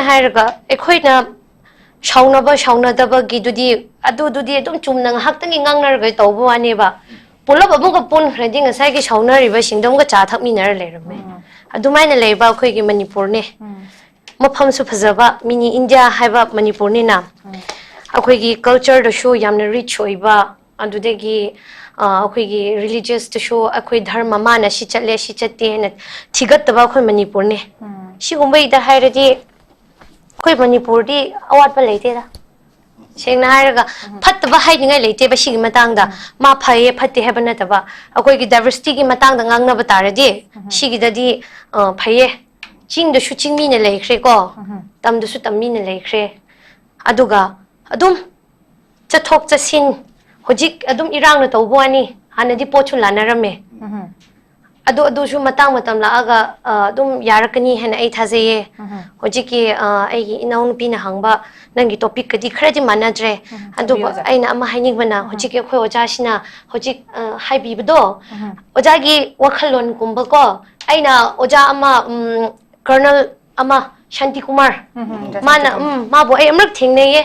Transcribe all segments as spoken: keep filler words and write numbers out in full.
ꯍꯥꯏꯔꯒ ꯑꯩꯈꯣꯏꯅ ꯁꯥꯎꯅꯕ ꯁꯥꯎꯅꯗꯕꯒꯤꯗꯨꯗꯤ, ꯑꯗꯨꯗꯨꯗꯤ ꯑꯗꯨꯝ ꯆꯨꯝꯅ ꯉꯥꯏꯍꯥꯛꯇꯪꯒꯤ ꯉꯥꯡꯅꯔꯒ ꯇꯧꯕ ꯋꯥꯅꯦꯕ꯫ ꯄꯨꯂꯞ ꯑꯃꯨꯛꯀ ꯄꯨꯟꯈ꯭ꯔꯗꯤ ꯉꯁꯥꯏꯒꯤ ꯁꯥꯎꯅꯔꯤꯕꯁꯤꯡꯗꯣ ꯑꯃꯨꯛꯀ ꯆꯥ ꯊꯛꯃꯤꯟꯅꯔ ꯂꯩꯔꯝꯃꯦ꯫ ꯑꯗꯨꯃꯥꯏꯅ ꯂꯩꯕ ꯑꯩꯈꯣꯏꯒꯤ ꯃꯅꯤꯄꯨꯔꯅꯦ꯫ ꯃꯐꯝꯁꯨ ꯐꯖꯕ, ꯃꯤꯅꯤ ꯏꯟꯗꯤꯌꯥ ꯍꯥꯏꯕ ꯃꯅꯤꯄꯨꯔꯅꯤꯅ꯫ ꯑꯩꯈꯣꯏꯒꯤ ꯀꯜꯆꯔꯗꯁꯨ ꯌꯥꯝꯅ ꯔꯤꯆ ꯑꯣꯏꯕ, ꯑꯗꯨꯗꯒꯤ ꯑ, ꯑꯩꯈꯣꯏꯒꯤ ꯔꯤꯂꯤꯖꯁꯇꯁꯨ ꯑꯩꯈꯣꯏ ꯙꯔꯃ ꯃꯥꯅ ꯁꯤ ꯆꯠꯂꯦ ꯁꯤ ꯆꯠꯇꯦ ꯍꯥꯏꯅ ꯊꯤꯒꯠꯇꯕ ꯑꯩꯈꯣꯏ ꯃꯅꯤꯄꯨꯔꯅꯦ꯫ ꯁꯤꯒꯨꯝꯕꯒꯤꯗ ꯍꯥꯏꯔꯗꯤ ꯑꯩꯈꯣꯏ ꯃꯅꯤꯄꯨꯔꯗꯤ ꯑꯋꯥꯠꯄ ꯂꯩꯇꯦꯗ꯫ ꯁꯦꯡꯅ ꯍꯥꯏꯔꯒ ꯐꯠꯇꯕ ꯍꯥꯏꯅꯤꯡꯉꯥꯏ ꯂꯩꯇꯦꯕ ꯁꯤꯒꯤ ꯃꯇꯥꯡꯗ꯫ ꯃꯥ ꯐꯩꯌꯦ ꯐꯠꯇꯦ ꯍꯥꯏꯕ ꯅꯠꯇꯕ, ꯑꯩꯈꯣꯏꯒꯤ ꯗꯥꯏꯚꯔꯁꯤꯇꯤꯒꯤ ꯃꯇꯥꯡꯗ ꯉꯥꯡꯅꯕ ꯇꯥꯔꯗꯤ, ꯁꯤꯒꯤꯗꯗꯤ ꯑ, ꯐꯩꯌꯦ꯫ ꯆꯤꯡꯗꯁꯨ ꯆꯤꯡꯃꯤꯅ ꯂꯩꯈ꯭ꯔꯦꯀꯣ, ꯇꯝꯗꯁꯨ ꯇꯝꯃꯤꯅ ꯂꯩꯈ꯭ꯔꯦ꯫ ꯑꯗꯨꯒ ꯑꯗꯨꯝ ꯆꯠꯊꯣꯛ ꯆꯠꯁꯤꯟ ꯍꯧꯖꯤꯛ ꯑꯗꯨꯝ ꯏꯔꯥꯡꯅ ꯇꯧꯕ ꯋꯥꯅꯤ, ꯍꯥꯟꯅꯗꯤ ꯄꯣꯠꯁꯨ ꯂꯥꯟꯅꯔꯝꯃꯦ꯫ ꯑꯗꯣ ꯑꯗꯨꯁꯨ ꯃꯇꯥꯡ ꯃꯇꯝ ꯂꯥꯛꯑꯒ ꯑ, ꯑꯗꯨꯝ ꯌꯥꯔꯛꯀꯅꯤ ꯍꯥꯏꯅ ꯑꯩ ꯊꯥꯖꯩꯌꯦ꯫ ꯍꯧꯖꯤꯛꯀꯤ ꯑ, ꯑꯩꯒꯤ ꯏꯅꯥꯎꯅꯨꯄꯤꯅ ꯍꯪꯕ ꯅꯪꯒꯤ ꯇꯣꯄꯤꯛꯀꯗꯤ ꯈꯔꯗꯤ ꯃꯥꯟꯅꯗ꯭ꯔꯦ꯫ ꯑꯗꯨꯕꯨ ꯍꯥꯏꯕꯤꯌꯨ, ꯑꯣꯖꯥ꯫ ꯑꯩꯅ ꯑꯃ ꯍꯥꯏꯅꯤꯡꯕꯅ, ꯍꯧꯖꯤꯛꯀꯤ ꯑꯩꯈꯣꯏ ꯑꯣꯖꯥꯁꯤꯅ ꯍꯧꯖꯤꯛ ꯑ, ꯍꯥꯏꯕꯤꯕꯗꯣ, ꯑꯣꯖꯥꯒꯤ ꯋꯥꯈꯜꯂꯣꯟꯒꯨꯝꯕꯀꯣ, ꯑꯩꯅ ꯑꯣꯖꯥ ꯑꯃ ꯎꯝ, ꯀꯔꯅꯜ ꯑꯃ ꯁꯥꯟꯇꯤ ꯀꯨꯃꯥꯔ, ꯎꯝ, ꯎꯝ, ꯃꯥꯅ ꯁꯥꯟꯇꯤ ꯀꯨꯃꯥꯔ꯫ ꯎꯝ, ꯃꯥꯕꯨ ꯑꯩ ꯑꯃꯔꯛ ꯊꯦꯡꯅꯩꯌꯦ꯫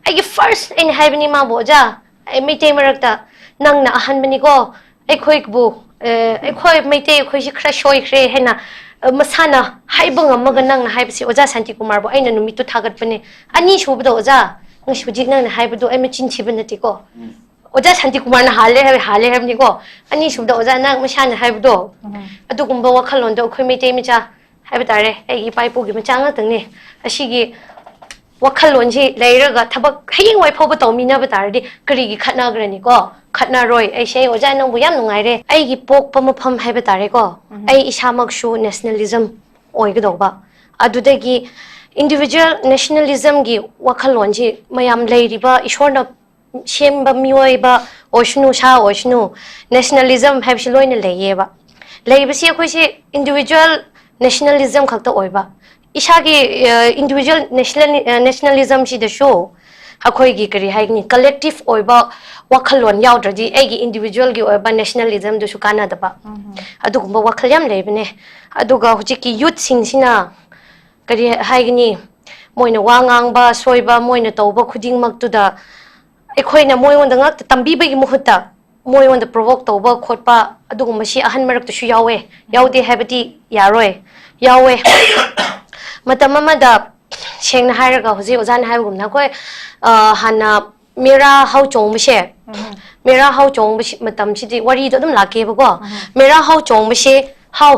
ꯑꯩꯒꯤ ꯐꯥꯔꯁ ꯑꯩꯅ ꯍꯥꯏꯕꯅꯤ ꯃꯥꯕꯨ, "ꯑꯣꯖꯥ, ꯑꯩ ꯃꯩꯇꯩ ꯃꯔꯛꯇ ꯅꯪꯅ ꯑꯍꯥꯟꯕꯅꯤꯀꯣ, ꯑꯩꯈꯣꯏꯕꯨ ꯑ, ꯑꯩꯈꯣꯏ ꯃꯩꯇꯩ ꯑꯩꯈꯣꯏꯁꯤ ꯈꯔ ꯁꯣꯏꯈ꯭ꯔꯦ" ꯍꯥꯏꯅ ꯑ, ꯃꯁꯥꯅ ꯍꯥꯏꯕ ꯉꯝꯃꯒ ꯅꯪꯅ ꯍꯥꯏꯕꯁꯤ ꯑꯣꯖꯥ ꯁꯥꯟꯇꯤ ꯀꯨꯃꯥꯔꯕꯨ ꯑꯩꯅ ꯅꯨꯃꯤꯠꯇꯨ ꯊꯥꯒꯠꯄꯅꯦ꯫ ꯑꯅꯤꯁꯨꯕꯗ ꯑꯣꯖꯥ, ꯉꯁꯤ ꯍꯧꯖꯤꯛ ꯅꯪꯅ ꯍꯥꯏꯕꯗꯣ ꯑꯩ ꯃꯆꯤꯟ ꯊꯤꯕ ꯅꯠꯇꯦꯀꯣ꯫ ꯑꯣꯖꯥ ꯁꯥꯟꯇꯤ ꯀꯨꯃꯥꯔꯅ ꯍꯥꯜꯂꯦ ꯍꯥꯏꯕ, ꯍꯥꯜꯂꯦ ꯍꯥꯏꯕꯅꯤꯀꯣ꯫ ꯑꯅꯤꯁꯨꯕꯗ ꯑꯣꯖꯥ ꯅꯪ ꯃꯁꯥꯅ ꯍꯥꯏꯕꯗꯣ, ꯑꯗꯨꯒꯨꯝꯕ ꯋꯥꯈꯜꯂꯣꯟꯗꯣ ꯑꯩꯈꯣꯏ ꯃꯩꯇꯩ ꯃꯆꯥ ꯍꯥꯏꯕ ꯇꯥꯔꯦ, ꯑꯩꯒꯤ ꯏꯄꯥ ꯏꯄꯨꯒꯤ ꯃꯆꯥ ꯉꯥꯛꯇꯅꯤ꯫ ꯑꯁꯤꯒꯤ ꯋꯥꯈꯜꯂꯣꯟꯁꯤ ꯂꯩꯔꯒ ꯊꯕꯛ ꯍꯌꯦꯡꯋꯥꯏ ꯐꯥꯎꯕ ꯇꯧꯃꯤꯟꯅꯕ ꯇꯥꯔꯗꯤ ꯀꯔꯤꯒꯤ ꯈꯠꯅꯈ꯭ꯔꯅꯤꯀꯣ? ꯈꯠꯅꯔꯣꯏ꯫ ꯑꯩꯁꯦ, "ꯑꯣꯖꯥ, ꯅꯪꯕꯨ ꯌꯥꯝ ꯅꯨꯡꯉꯥꯏꯔꯦ꯫ ꯑꯩꯒꯤ ꯄꯣꯛꯄ ꯃꯐꯝ ꯍꯥꯏꯕ ꯇꯥꯔꯦꯀꯣ, ꯑꯩ ꯏꯁꯥꯃꯛꯁꯨ ꯅꯦꯁꯅꯦꯂꯤꯖꯝ ꯑꯣꯏꯒꯗꯧꯕ꯫ ꯑꯗꯨꯗꯒꯤ ꯏꯟꯗꯤꯚꯤꯖꯨꯋꯦꯜ ꯅꯦꯁꯅꯦꯂꯤꯖꯝꯒꯤ ꯋꯥꯈꯜꯂꯣꯟꯁꯤ ꯃꯌꯥꯝ ꯂꯩꯔꯤꯕ ꯏꯁꯣꯔꯅ ꯁꯦꯝꯕ ꯃꯤꯑꯣꯏꯕ ꯑꯣꯏꯁꯅꯨ, ꯁꯥ ꯑꯣꯏꯁꯅꯨ, ꯅꯦꯁꯅꯦꯂꯤꯖꯝ ꯍꯥꯏꯕꯁꯤ ꯂꯣꯏꯅ ꯂꯩꯌꯦꯕ꯫ ꯂꯩꯕꯁꯤ ꯑꯩꯈꯣꯏꯁꯤ ꯏꯟꯗꯤꯚꯤꯖꯨꯋꯦꯜ ꯅꯦꯁꯅꯦꯂꯤꯖꯝ ꯈꯛꯇ ꯑꯣꯏꯕ꯫ ꯏꯁꯥꯒꯤ, ꯑ, ꯏꯟꯗꯤꯚꯤꯖꯨꯋꯦꯜ ꯅꯦꯁꯅꯦꯂꯤ-, ꯑ, ꯅꯦꯁꯅꯦꯂꯤꯖꯝꯁꯤꯗꯁꯨ ꯑꯩꯈꯣꯏꯒꯤ, ꯀꯔꯤ ꯍꯥꯏꯒꯅꯤ, ꯀꯂꯦꯛꯇꯤꯚ ꯑꯣꯏꯕ ꯋꯥꯈꯜꯂꯣꯟ ꯌꯥꯎꯗ꯭ꯔꯗꯤ ꯑꯩꯒꯤ ꯏꯟꯗꯤꯚꯤꯖꯨꯋꯦꯜꯒꯤ ꯑꯣꯏꯕ ꯅꯦꯁꯅꯦꯂꯤꯖꯝꯗꯨꯁꯨ ꯀꯥꯟꯅꯗꯕ꯫ ꯑꯗꯨꯒꯨꯝꯕ ꯋꯥꯈꯜ ꯌꯥꯝ ꯂꯩꯕꯅꯦ꯫ ꯑꯗꯨꯒ ꯍꯧꯖꯤꯛꯀꯤ ꯌꯨꯠꯁꯤꯡꯁꯤꯅ, ꯀꯔꯤ ꯍꯥꯏꯒꯅꯤ, ꯃꯣꯏꯅ ꯋꯥ ꯉꯥꯡꯕ ꯁꯣꯏꯕ, ꯃꯣꯏꯅ ꯇꯧꯕ ꯈꯨꯗꯤꯡꯃꯛꯇꯨꯗ ꯑꯩꯈꯣꯏꯅ ꯃꯣꯏꯉꯣꯟꯗ ꯉꯥꯛꯇ ꯇꯝꯕꯤꯕꯒꯤ ꯃꯍꯨꯠꯇ ꯃꯣꯏꯉꯣꯟꯗ provoke ꯇꯧꯕ ꯈꯣꯠꯄ ꯑꯗꯨꯒꯨꯝꯕꯁꯤ ꯑꯍꯟ ꯃꯔꯛꯇꯁꯨ ꯌꯥꯎꯋꯦ꯫ ꯌꯥꯎꯗꯦ ꯍꯥꯏꯕꯗꯤ ꯌꯥꯔꯣꯏ, ꯌꯥꯎꯋꯦ꯫ ꯃꯇꯝ ꯑꯃꯗ, ꯁꯦꯡꯅ ꯍꯥꯏꯔꯒ, ꯍꯧꯖꯤꯛ ꯑꯣꯖꯥꯅ ꯍꯥꯏꯕꯒꯨꯝꯅ, ꯑꯩꯈꯣꯏ, ꯑ, ꯍꯥꯟꯅ ꯃꯦꯔꯥ ꯍꯥꯎ ꯆꯣꯡꯕꯁꯦ, ꯃꯦꯔꯥ ꯍꯥꯎ ꯆꯣꯡꯕꯁꯤ ꯃꯇꯝꯁꯤꯗꯤ ꯋꯥꯔꯤꯗꯣ ꯑꯗꯨꯝ ꯂꯥꯛꯀꯦꯕꯀꯣ꯫ ꯃꯦꯔꯥ ꯍꯥꯎ ꯆꯣꯡꯕꯁꯦ ꯍꯥꯎ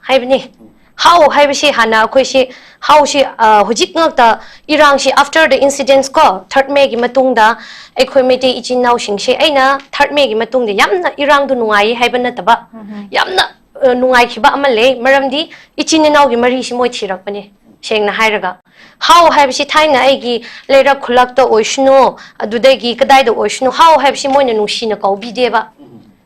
ꯍꯥꯏꯕꯅꯤ꯫ ꯍꯥꯎ ꯍꯥꯏꯕꯁꯤ ꯍꯥꯟꯅ ꯑꯩꯈꯣꯏꯁꯤ ꯍꯥꯎꯁꯤ, ꯑ, ꯍꯧꯖꯤꯛ ꯉꯥꯛꯇ ꯏꯔꯥꯡꯁꯤ, after the incidents ꯀꯣ, third Mayꯒꯤ ꯃꯇꯨꯡꯗ ꯑꯩꯈꯣꯏ ꯃꯩꯇꯩ ꯏꯆꯤꯟ ꯏꯅꯥꯎꯁꯤꯡꯁꯦ, ꯑꯩꯅ third Mayꯒꯤ ꯃꯇꯨꯡꯗ ꯌꯥꯝꯅ ꯏꯔꯥꯡꯗꯨ ꯅꯨꯡꯉꯥꯏꯌꯦ ꯍꯥꯏꯕ ꯅꯠꯇꯕ, ꯌꯥꯝꯅ, ꯑ, ꯅꯨꯡꯉꯥꯏꯈꯤꯕ ꯑꯃ ꯂꯩ꯫ ꯃꯔꯝꯗꯤ ꯏꯆꯤꯟ ꯏꯅꯥꯎꯒꯤ ꯃꯔꯤꯁꯤ ꯃꯣꯏ ꯊꯤꯔꯛꯄꯅꯦ, ꯁꯦꯡꯅ ꯍꯥꯏꯔꯒ꯫ ꯍꯥꯎ ꯍꯥꯏꯕꯁꯤ ꯊꯥꯏꯅ ꯑꯩꯒꯤ ꯂꯩꯔꯛ ꯈꯨꯜꯂꯛꯇ ꯑꯣꯏꯁꯅꯨ, ꯑꯗꯨꯗꯒꯤ ꯀꯗꯥꯏꯗ ꯑꯣꯏꯁꯅꯨ, ꯍꯥꯎ ꯍꯥꯏꯕꯁꯤ ꯃꯣꯏꯅ ꯅꯨꯡꯁꯤꯅ ꯀꯧꯕꯤꯗꯦꯕ꯫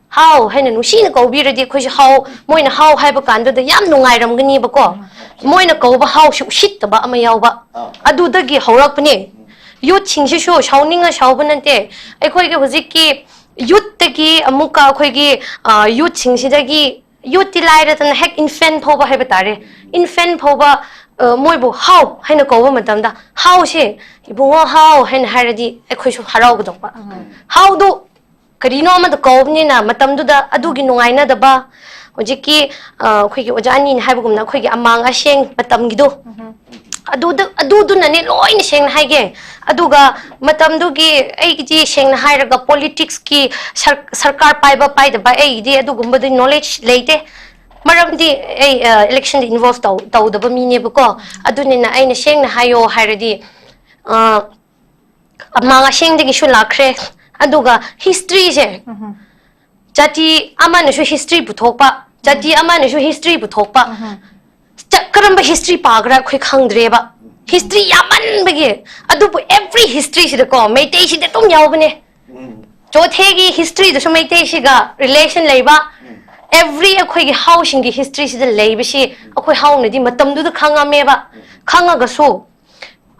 ꯍꯥꯎ ꯍꯥꯏꯅ ꯅꯨꯡꯁꯤꯅ ꯀꯧꯕꯤꯔꯗꯤ ꯑꯩꯈꯣꯏꯁꯨ ꯍꯥꯎ, ꯃꯣꯏꯅ ꯍꯥꯎ ꯍꯥꯏꯕ ꯀꯥꯟꯗꯨꯗ ꯌꯥꯝ ꯅꯨꯡꯉꯥꯏꯔꯝꯒꯅꯤꯕꯀꯣ꯫ ꯃꯣꯏꯅ ꯀꯧꯕ ꯍꯥꯎꯁꯤ ꯎꯁꯤꯠꯇꯕ ꯑꯃ ꯌꯥꯎꯕ, ꯑꯗꯨꯗꯒꯤ ꯍꯧꯔꯛꯄꯅꯦ꯫ Youthꯁꯤꯡꯁꯤꯁꯨ ꯁꯥꯎꯅꯤꯡꯉ ꯁꯥꯎꯕ ꯅꯠꯇꯦ꯫ ꯑꯩꯈꯣꯏꯒꯤ ꯍꯧꯖꯤꯛꯀꯤ youthꯇꯒꯤ ꯑꯃꯨꯛꯀ ꯑꯩꯈꯣꯏꯒꯤ, ꯑ, youthꯁꯤꯡꯁꯤꯗꯒꯤ, youthꯇꯤ ꯂꯥꯏꯔꯗꯅ ꯍꯦꯛ infant ꯐꯥꯎꯕ ꯍꯥꯏꯕ ꯇꯥꯔꯦ, infant ꯐꯥꯎꯕ, ꯑ, ꯃꯣꯏꯕꯨ ꯍꯥꯎ ꯍꯥꯏꯅ ꯀꯧꯕ ꯃꯇꯝꯗ, "ꯍꯥꯎꯁꯦ, ꯏꯕꯨꯡꯉꯣ ꯍꯥꯎ" ꯍꯥꯏꯅ ꯍꯥꯏꯔꯗꯤ ꯑꯩꯈꯣꯏꯁꯨ ꯍꯔꯥꯎꯒꯗꯧꯕ꯫ ꯍꯥꯎꯗꯨ ꯀꯔꯤꯅꯣ ꯑꯃꯗ ꯀꯧꯕꯅꯤꯅ ꯃꯇꯝꯗꯨꯗ ꯑꯗꯨꯒꯤ ꯅꯨꯡꯉꯥꯏꯅꯗꯕ, ꯍꯧꯖꯤꯛꯀꯤ, ꯑ, ꯑꯩꯈꯣꯏꯒꯤ ꯑꯣꯖꯥ ꯑꯅꯤꯅ ꯍꯥꯏꯕꯒꯨꯝꯅ ꯑꯩꯈꯣꯏꯒꯤ ꯑꯃꯥꯡ ꯑꯁꯦꯡ ꯃꯇꯝꯒꯤꯗꯣ, ꯑꯗꯨꯗ, ꯑꯗꯨꯗꯨꯅꯅꯦ ꯂꯣꯏꯅ, ꯁꯦꯡꯅ ꯍꯥꯏꯒꯦ꯫ ꯑꯗꯨꯒ ꯃꯇꯝꯗꯨꯒꯤ ꯑꯩꯒꯤꯗꯤ, ꯁꯦꯡꯅ ꯍꯥꯏꯔꯒ, politicsꯀꯤ ꯁꯔ-, ꯁꯔꯀꯥꯔ ꯄꯥꯏꯕ ꯄꯥꯏꯗꯕ ꯑꯩꯒꯤꯗꯤ ꯑꯗꯨꯒꯨꯝꯕꯗꯤ knowledge ꯂꯩꯇꯦ꯫ ꯃꯔꯝꯗꯤ ꯑꯩ, ꯑ, electionꯗ involve ꯇꯧ-, ꯇꯧꯗꯕ ꯃꯤꯅꯦꯕꯀꯣ꯫ ꯑꯗꯨꯅꯤꯅ ꯑꯩꯅ ꯁꯦꯡꯅ ꯍꯥꯏꯌꯣ ꯍꯥꯏꯔꯗꯤ, ꯑ, ꯑꯃꯥꯡ ꯑꯁꯦꯡꯗꯒꯤꯁꯨ ꯂꯥꯛꯈ꯭ꯔꯦ꯫ ꯑꯗꯨꯒ historyꯁꯦ, ꯖꯥꯇꯤ ꯑꯃꯅꯁꯨ history ꯄꯨꯊꯣꯛꯄ, ꯖꯥꯇꯤ ꯑꯃꯅꯁꯨ history ꯄꯨꯊꯣꯛꯄ꯫ ꯆ-, ꯀꯔꯝꯕ history ꯄꯥꯒ꯭ꯔꯥ ꯑꯩꯈꯣꯏ ꯈꯪꯗ꯭ꯔꯦꯕ꯫ History ꯌꯥꯝꯃꯟꯕꯒꯤ꯫ ꯑꯗꯨꯕꯨ every historyꯁꯤꯗꯀꯣ ꯃꯩꯇꯩꯁꯤꯗꯤ ꯑꯗꯨꯝ ꯌꯥꯎꯕꯅꯦ꯫ ꯆꯣꯊꯦꯒꯤ historyꯗꯁꯨ ꯃꯩꯇꯩꯁꯤꯒ relation ꯂꯩꯕ, every ꯑꯩꯈꯣꯏꯒꯤ ꯍꯥꯎꯁꯤꯡꯒꯤ historyꯁꯤꯗ ꯂꯩꯕꯁꯤ ꯑꯩꯈꯣꯏ ꯍꯥꯎꯅꯗꯤ ꯃꯇꯝꯗꯨꯗ ꯈꯪꯉꯝꯃꯦꯕ꯫ ꯈꯪꯉꯒꯁꯨ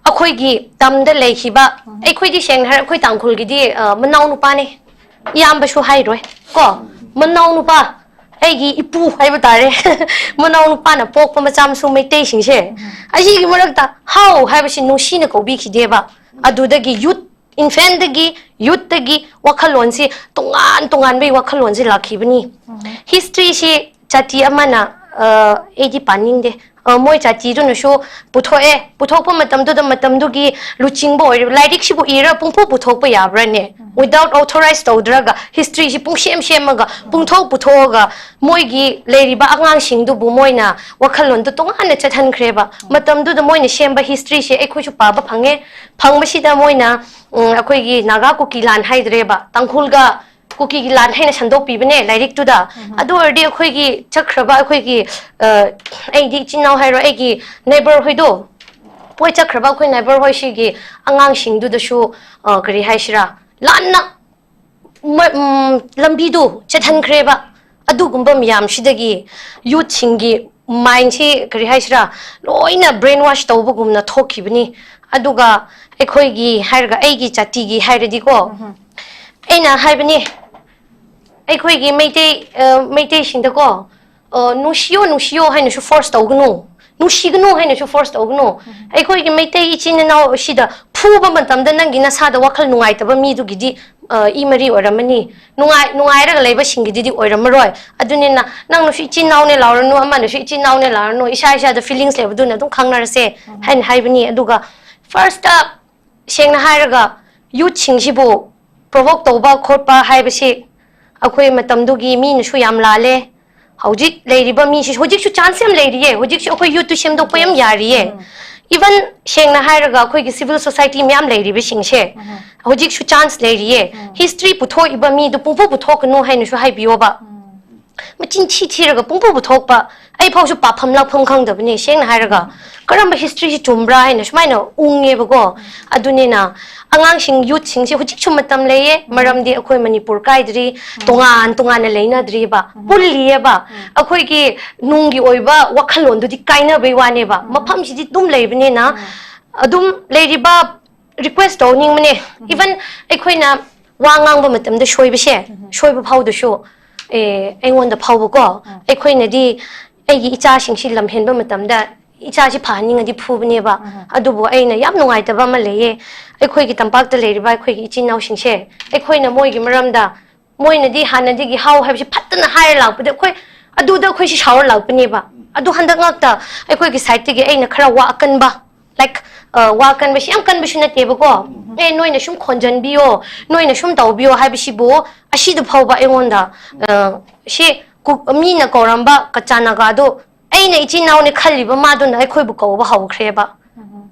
ꯑꯩꯈꯣꯏꯒꯤ ꯇꯝꯗ ꯂꯩꯈꯤꯕ, ꯑꯩꯈꯣꯏꯗꯤ ꯁꯦꯡꯅ ꯍꯥꯏꯔ ꯑꯩꯈꯣꯏ ꯇꯥꯡꯈꯨꯜꯒꯤꯗꯤ, ꯑ, ꯃꯅꯥꯎ ꯅꯨꯄꯥꯅꯦ, ꯏꯌꯥꯝꯕꯁꯨ ꯍꯥꯏꯔꯣꯏ ꯀꯣ, ꯃꯅꯥꯎ ꯅꯨꯄꯥ, ꯑꯩꯒꯤ ꯏꯄꯨ ꯍꯥꯏꯕ ꯇꯥꯔꯦ, ꯃꯅꯥꯎ ꯅꯨꯄꯥꯅ ꯄꯣꯛꯄ ꯃꯆꯥ ꯃꯁꯨ ꯃꯩꯇꯩꯁꯤꯡꯁꯦ, ꯑꯁꯤꯒꯤ ꯃꯔꯛꯇ ꯍꯥꯎ ꯍꯥꯏꯕꯁꯤ ꯅꯨꯡꯁꯤꯅ ꯀꯧꯕꯤꯈꯤꯗꯦꯕ꯫ ꯑꯗꯨꯗꯒꯤ ꯌꯨꯠ, ꯏꯟꯐꯦꯟꯗꯒꯤ, ꯌꯨꯠꯇꯒꯤ ꯋꯥꯈꯜꯂꯣꯟꯁꯤ ꯇꯣꯉꯥꯟ ꯇꯣꯉꯥꯟꯕꯒꯤ ꯋꯥꯈꯜꯂꯣꯟꯁꯤ ꯂꯥꯛꯈꯤꯕꯅꯤ꯫ ꯍꯤꯁꯇ꯭ꯔꯤꯁꯤ ꯖꯥꯇꯤ ꯑꯃꯅ, ꯑ, ꯑꯩꯗꯤ ꯄꯥꯅꯤꯡꯗꯦ꯫ ꯑ, ꯃꯣꯏ ꯖꯥꯇꯤꯗꯨꯅꯁꯨ ꯄꯨꯊꯣꯛꯑꯦ꯫ ꯄꯨꯊꯣꯛꯄ ꯃꯇꯝꯗꯨꯗ ꯃꯇꯝꯗꯨꯒꯤ ꯂꯨꯆꯤꯡꯕ ꯑꯣꯏꯔꯤꯕ ꯂꯥꯏꯔꯤꯛꯁꯤꯕꯨ ꯏꯔ ꯄꯨꯡꯄꯨ ꯄꯨꯊꯣꯛꯄ ꯌꯥꯕ꯭ꯔꯥꯅꯦ? Without authorize ꯇꯧꯗ꯭ꯔꯒ ꯍꯤꯁꯇ꯭ꯔꯤꯁꯤ ꯄꯨꯡꯁꯦꯝ ꯁꯦꯝꯃꯒ ꯄꯨꯡꯊꯣꯛ ꯄꯨꯊꯣꯛꯑꯒ ꯃꯣꯏꯒꯤ ꯂꯩꯔꯤꯕ ꯑꯉꯥꯡꯁꯤꯡꯗꯨꯕꯨ ꯃꯣꯏꯅ ꯋꯥꯈꯜꯂꯣꯟꯗꯨ ꯇꯣꯉꯥꯟꯅ ꯆꯠꯍꯟꯈ꯭ꯔꯦꯕ꯫ ꯃꯇꯝꯗꯨꯗ ꯃꯣꯏꯅ ꯁꯦꯝꯕ ꯍꯤꯁꯇ꯭ꯔꯤꯁꯦ ꯑꯩꯈꯣꯏꯁꯨ ꯄꯥꯕ ꯐꯪꯉꯦ꯫ ꯐꯪꯕꯁꯤꯗ ꯃꯣꯏꯅ, ꯎꯝ, ꯑꯩꯈꯣꯏꯒꯤ ꯅꯥꯒꯥ ꯀꯨꯀꯤ ꯂꯥꯟ ꯍꯥꯏꯗ꯭ꯔꯦꯕ, ꯇꯥꯡꯈꯨꯜꯒ ꯀꯨꯀꯤꯒꯤ ꯂꯥꯟ ꯍꯥꯏꯅ ꯁꯟꯗꯣꯛꯄꯤꯕꯅꯦ ꯂꯥꯏꯔꯤꯛꯇꯨꯗ꯫ ꯑꯗꯨ ꯑꯣꯏꯔꯗꯤ ꯑꯩꯈꯣꯏꯒꯤ ꯆꯠꯈ꯭ꯔꯕ ꯑꯩꯈꯣꯏꯒꯤ, ꯑ, ꯑꯩꯗꯤ ꯏꯆꯤꯟ ꯏꯅꯥꯎ ꯍꯥꯏꯔꯣ, ꯑꯩꯒꯤ ꯅꯦꯕꯔ ꯍꯣꯏꯗꯣ, ꯃꯣꯏ ꯆꯠꯈ꯭ꯔꯕ ꯑꯩꯈꯣꯏ ꯅꯦꯕꯔ ꯍꯣꯏ ꯁꯤꯒꯤ ꯑꯉꯥꯡꯁꯤꯡꯗꯨꯗꯁꯨ, ꯑ, ꯀꯔꯤ ꯍꯥꯏꯁꯤꯔꯥ, ꯂꯥꯟꯅ ꯃ-, ꯎꯝ, ꯂꯝꯕꯤꯗꯨ ꯆꯠꯍꯟꯈ꯭ꯔꯦꯕ꯫ ꯑꯗꯨꯒꯨꯝꯕ ꯃꯌꯥꯝꯁꯤꯗꯒꯤ ꯌꯨꯠꯁꯤꯡꯒꯤ ꯃꯥꯏꯟꯁꯤ, ꯀꯔꯤ ꯍꯥꯏꯁꯤꯔꯥ, ꯂꯣꯏꯅ ꯕ꯭ꯔꯦꯟ ꯋꯥꯁ ꯇꯧꯕꯒꯨꯝꯅ ꯊꯣꯛꯈꯤꯕꯅꯤ꯫ ꯑꯗꯨꯒ ꯑꯩꯈꯣꯏꯒꯤ ꯍꯥꯏꯔꯒ, ꯑꯩꯒꯤ ꯖꯥꯇꯤꯒꯤ ꯍꯥꯏꯔꯗꯤꯀꯣ, ꯑꯩꯅ ꯍꯥꯏꯕꯅꯤ, ꯑꯩꯈꯣꯏꯒꯤ ꯃꯩꯇꯩ, ꯑ, ꯃꯩꯇꯩꯁꯤꯡꯗꯀꯣ, ꯑ, "ꯅꯨꯡꯁꯤꯌꯣ, ꯅꯨꯡꯁꯤꯌꯣ" ꯍꯥꯏꯅꯁꯨ ꯐꯣꯔꯁ ꯇꯧꯒꯅꯨ, "ꯅꯨꯡꯁꯤꯒꯅꯨ" ꯍꯥꯏꯅꯁꯨ ꯐꯣꯔꯁ ꯇꯧꯒꯅꯨ꯫ ꯑꯩꯈꯣꯏꯒꯤ ꯃꯩꯇꯩ ꯏꯆꯤꯟ ꯏꯅꯥꯎ ꯑꯁꯤꯗ ꯐꯨꯕ ꯃꯇꯝꯗ ꯅꯪꯒꯤ ꯅꯁꯥꯗ ꯋꯥꯈꯜ ꯅꯨꯡꯉꯥꯏꯇꯕ ꯃꯤꯗꯨꯒꯤꯗꯤ, ꯑ, ꯏ ꯃꯔꯤ ꯑꯣꯏꯔꯝꯃꯅꯤ, ꯅꯨꯡꯉꯥꯏ-, ꯅꯨꯡꯉꯥꯏꯔꯒ ꯂꯩꯕꯁꯤꯡꯒꯤꯗꯨꯗꯤ ꯑꯣꯏꯔꯝꯃꯔꯣꯏ꯫ ꯑꯗꯨꯅꯤꯅ ꯅꯪꯅꯁꯨ ꯏꯆꯤꯟ ꯏꯅꯥꯎꯅꯦ ꯂꯥꯎꯔꯅꯨ, ꯑꯃꯅꯁꯨ ꯏꯆꯤꯟ ꯏꯅꯥꯎꯅꯦ ꯂꯥꯎꯔꯅꯨ, ꯏꯁꯥ ꯏꯁꯥꯗ ꯐꯤꯂꯤꯡꯁ ꯂꯩꯕꯗꯨꯅ ꯑꯗꯨꯝ ꯈꯪꯅꯔꯁꯦ ꯍꯥꯏꯅ ꯍꯥꯏꯕꯅꯤ꯫ ꯑꯗꯨꯒ ꯐꯥꯔꯁꯇ, ꯁꯦꯡꯅ ꯍꯥꯏꯔꯒ, ꯌꯨꯠꯁꯤꯡꯁꯤꯕꯨ ꯄ꯭ꯔꯣꯚꯣꯛ ꯇꯧꯕ ꯈꯣꯠꯄ ꯍꯥꯏꯕꯁꯤ ꯑꯩꯈꯣꯏ ꯃꯇꯝꯗꯨꯒꯤ ꯃꯤꯅꯁꯨ ꯌꯥꯝ ꯂꯥꯜꯂꯦ꯫ ꯍꯧꯖꯤꯛ ꯂꯩꯔꯤꯕ ꯃꯤꯁꯤ, ꯍꯧꯖꯤꯛꯁꯨ ꯆꯥꯟꯁ ꯌꯥꯝ ꯂꯩꯔꯤꯌꯦ, ꯍꯧꯖꯤꯛꯁꯨ ꯑꯩꯈꯣꯏ ꯌꯨꯠꯇꯨ ꯁꯦꯝꯗꯣꯛꯄ ꯌꯥꯝ ꯌꯥꯔꯤꯌꯦ꯫ ꯏꯚꯟ ꯁꯦꯡꯅ ꯍꯥꯏꯔꯒ ꯑꯩꯈꯣꯏꯒꯤ ꯁꯤꯚꯤꯜ ꯁꯣꯁꯥꯏꯇꯤ ꯃꯌꯥꯝ ꯂꯩꯔꯤꯕꯁꯤꯡꯁꯦ ꯍꯧꯖꯤꯛꯁꯨ ꯆꯥꯟꯁ ꯂꯩꯔꯤꯌꯦ꯫ ꯍꯤꯁꯇ꯭ꯔꯤ ꯄꯨꯊꯣꯛꯏꯕ ꯃꯤꯗꯨ ꯄꯨꯡꯄꯨ ꯄꯨꯊꯣꯛꯀꯅꯨ ꯍꯥꯏꯅꯁꯨ ꯍꯥꯏꯕꯤꯌꯣꯕ꯫ ꯃꯆꯤꯟ ꯊꯤ ꯊꯤꯔꯒ ꯄꯨꯡꯄꯨ ꯄꯨꯊꯣꯛꯄ, ꯑꯩ ꯐꯥꯎꯁꯨ ꯄꯥꯐꯝ ꯂꯥꯛꯐꯝ ꯈꯪꯗꯕꯅꯦ, ꯁꯦꯡꯅ ꯍꯥꯏꯔꯒ꯫ ꯀꯔꯝꯕ ꯍꯤꯁꯇ꯭ꯔꯤꯁꯤ ꯆꯨꯝꯕ꯭ꯔꯥ ꯍꯥꯏꯅ ꯁꯨꯃꯥꯏꯅ ꯎꯪꯉꯦꯕꯀꯣ꯫ ꯑꯗꯨꯅꯤꯅ ꯑꯉꯥꯡꯁꯤꯡ, ꯌꯨꯠꯁꯤꯡꯁꯦ ꯍꯧꯖꯤꯛꯁꯨ ꯃꯇꯝ ꯂꯩꯌꯦ, ꯃꯔꯝꯗꯤ ꯑꯩꯈꯣꯏ ꯃꯅꯤꯄꯨꯔ ꯀꯥꯏꯗ꯭ꯔꯤ, ꯇꯣꯉꯥꯟ ꯇꯣꯉꯥꯟꯅ ꯂꯩꯅꯗ꯭ꯔꯤꯕ, ꯄꯨꯜꯂꯤꯑꯕ꯫ ꯑꯩꯈꯣꯏꯒꯤ ꯅꯨꯡꯒꯤ ꯑꯣꯏꯕ ꯋꯥꯈꯜꯂꯣꯟꯗꯨꯗꯤ ꯀꯥꯏꯅꯕꯩ ꯋꯥꯅꯦꯕ, ꯃꯐꯝꯁꯤꯗꯤ ꯑꯗꯨꯝ ꯂꯩꯕꯅꯤꯅ꯫ ꯑꯗꯨꯝ ꯂꯩꯔꯤꯕ, ꯔꯤꯀ꯭ꯋꯦꯁ ꯇꯧꯅꯤꯡꯕꯅꯦ, ꯏꯚꯟ ꯑꯩꯈꯣꯏꯅ ꯋꯥ ꯉꯥꯡꯕ ꯃꯇꯝꯗ ꯁꯣꯏꯕꯁꯦ, ꯁꯣꯏꯕ ꯐꯥꯎꯗꯁꯨ ꯑꯦ, ꯑꯩꯉꯣꯟꯗ ꯐꯥꯎꯕꯀꯣ, ꯑꯩꯈꯣꯏꯅꯗꯤ ꯑꯩꯒꯤ ꯏꯆꯥꯁꯤꯡꯁꯤ ꯂꯝ ꯍꯦꯟꯕ ꯃꯇꯝꯗ ꯏꯆꯥꯁꯤ ꯐꯍꯟꯅꯤꯡꯉꯗꯤ ꯐꯨꯕꯅꯦꯕ꯫ ꯑꯗꯨꯕꯨ ꯑꯩꯅ ꯌꯥꯝ ꯅꯨꯡꯉꯥꯏꯇꯕ ꯑꯃ ꯂꯩꯌꯦ, ꯑꯩꯈꯣꯏꯒꯤ ꯇꯝꯄꯥꯛꯇ ꯂꯩꯔꯤꯕ ꯑꯩꯈꯣꯏꯒꯤ ꯏꯆꯤꯟ ꯏꯅꯥꯎꯁꯤꯡꯁꯦ, ꯑꯩꯈꯣꯏꯅ ꯃꯣꯏꯒꯤ ꯃꯔꯝꯗ, ꯃꯣꯏꯅꯗꯤ ꯍꯥꯟꯅꯗꯒꯤ ꯍꯥꯎ ꯍꯥꯏꯕꯁꯤ ꯐꯠꯇꯅ ꯍꯥꯏꯔ ꯂꯥꯛꯄꯗ ꯑꯩꯈꯣꯏ ꯑꯗꯨꯗ ꯑꯩꯈꯣꯏꯁꯤ ꯁꯥꯎꯔ ꯂꯥꯛꯄꯅꯦꯕ꯫ ꯑꯗꯨ ꯍꯟꯗꯛ ꯉꯥꯛꯇ ꯑꯩꯈꯣꯏꯒꯤ ꯁꯥꯏꯠꯇꯒꯤ ꯑꯩꯅ ꯈꯔ ꯋꯥ ꯑꯀꯟꯕ, ꯂꯥꯏꯛ, ꯋꯥ ꯀꯟꯕꯁꯤ ꯌꯥꯝ ꯀꯟꯕꯁꯨ ꯅꯠꯇꯦꯕꯀꯣ, ꯑꯦ, ꯅꯣꯏꯅ ꯁꯨꯝ ꯈꯣꯟꯖꯟꯕꯤꯌꯣ, ꯅꯣꯏꯅ ꯁꯨꯝ ꯇꯧꯕꯤꯌꯣ ꯍꯥꯏꯕꯁꯤꯕꯨ, ꯑꯁꯤꯗ ꯐꯥꯎꯕ ꯑꯩꯉꯣꯟꯗ, ꯑ, ꯁꯤ ꯀꯨ- ꯃꯤꯅ ꯀꯧꯔꯝꯕ ꯀꯆꯥ ꯅꯥꯒꯥꯗꯣ ꯑꯩꯅ ꯏꯆꯤꯟ ꯏꯅꯥꯎꯅꯦ ꯈꯜꯂꯤꯕ ꯃꯥꯗꯨꯅ ꯑꯩꯈꯣꯏꯕꯨ ꯀꯧꯕ ꯍꯧꯈ꯭ꯔꯦꯕ꯫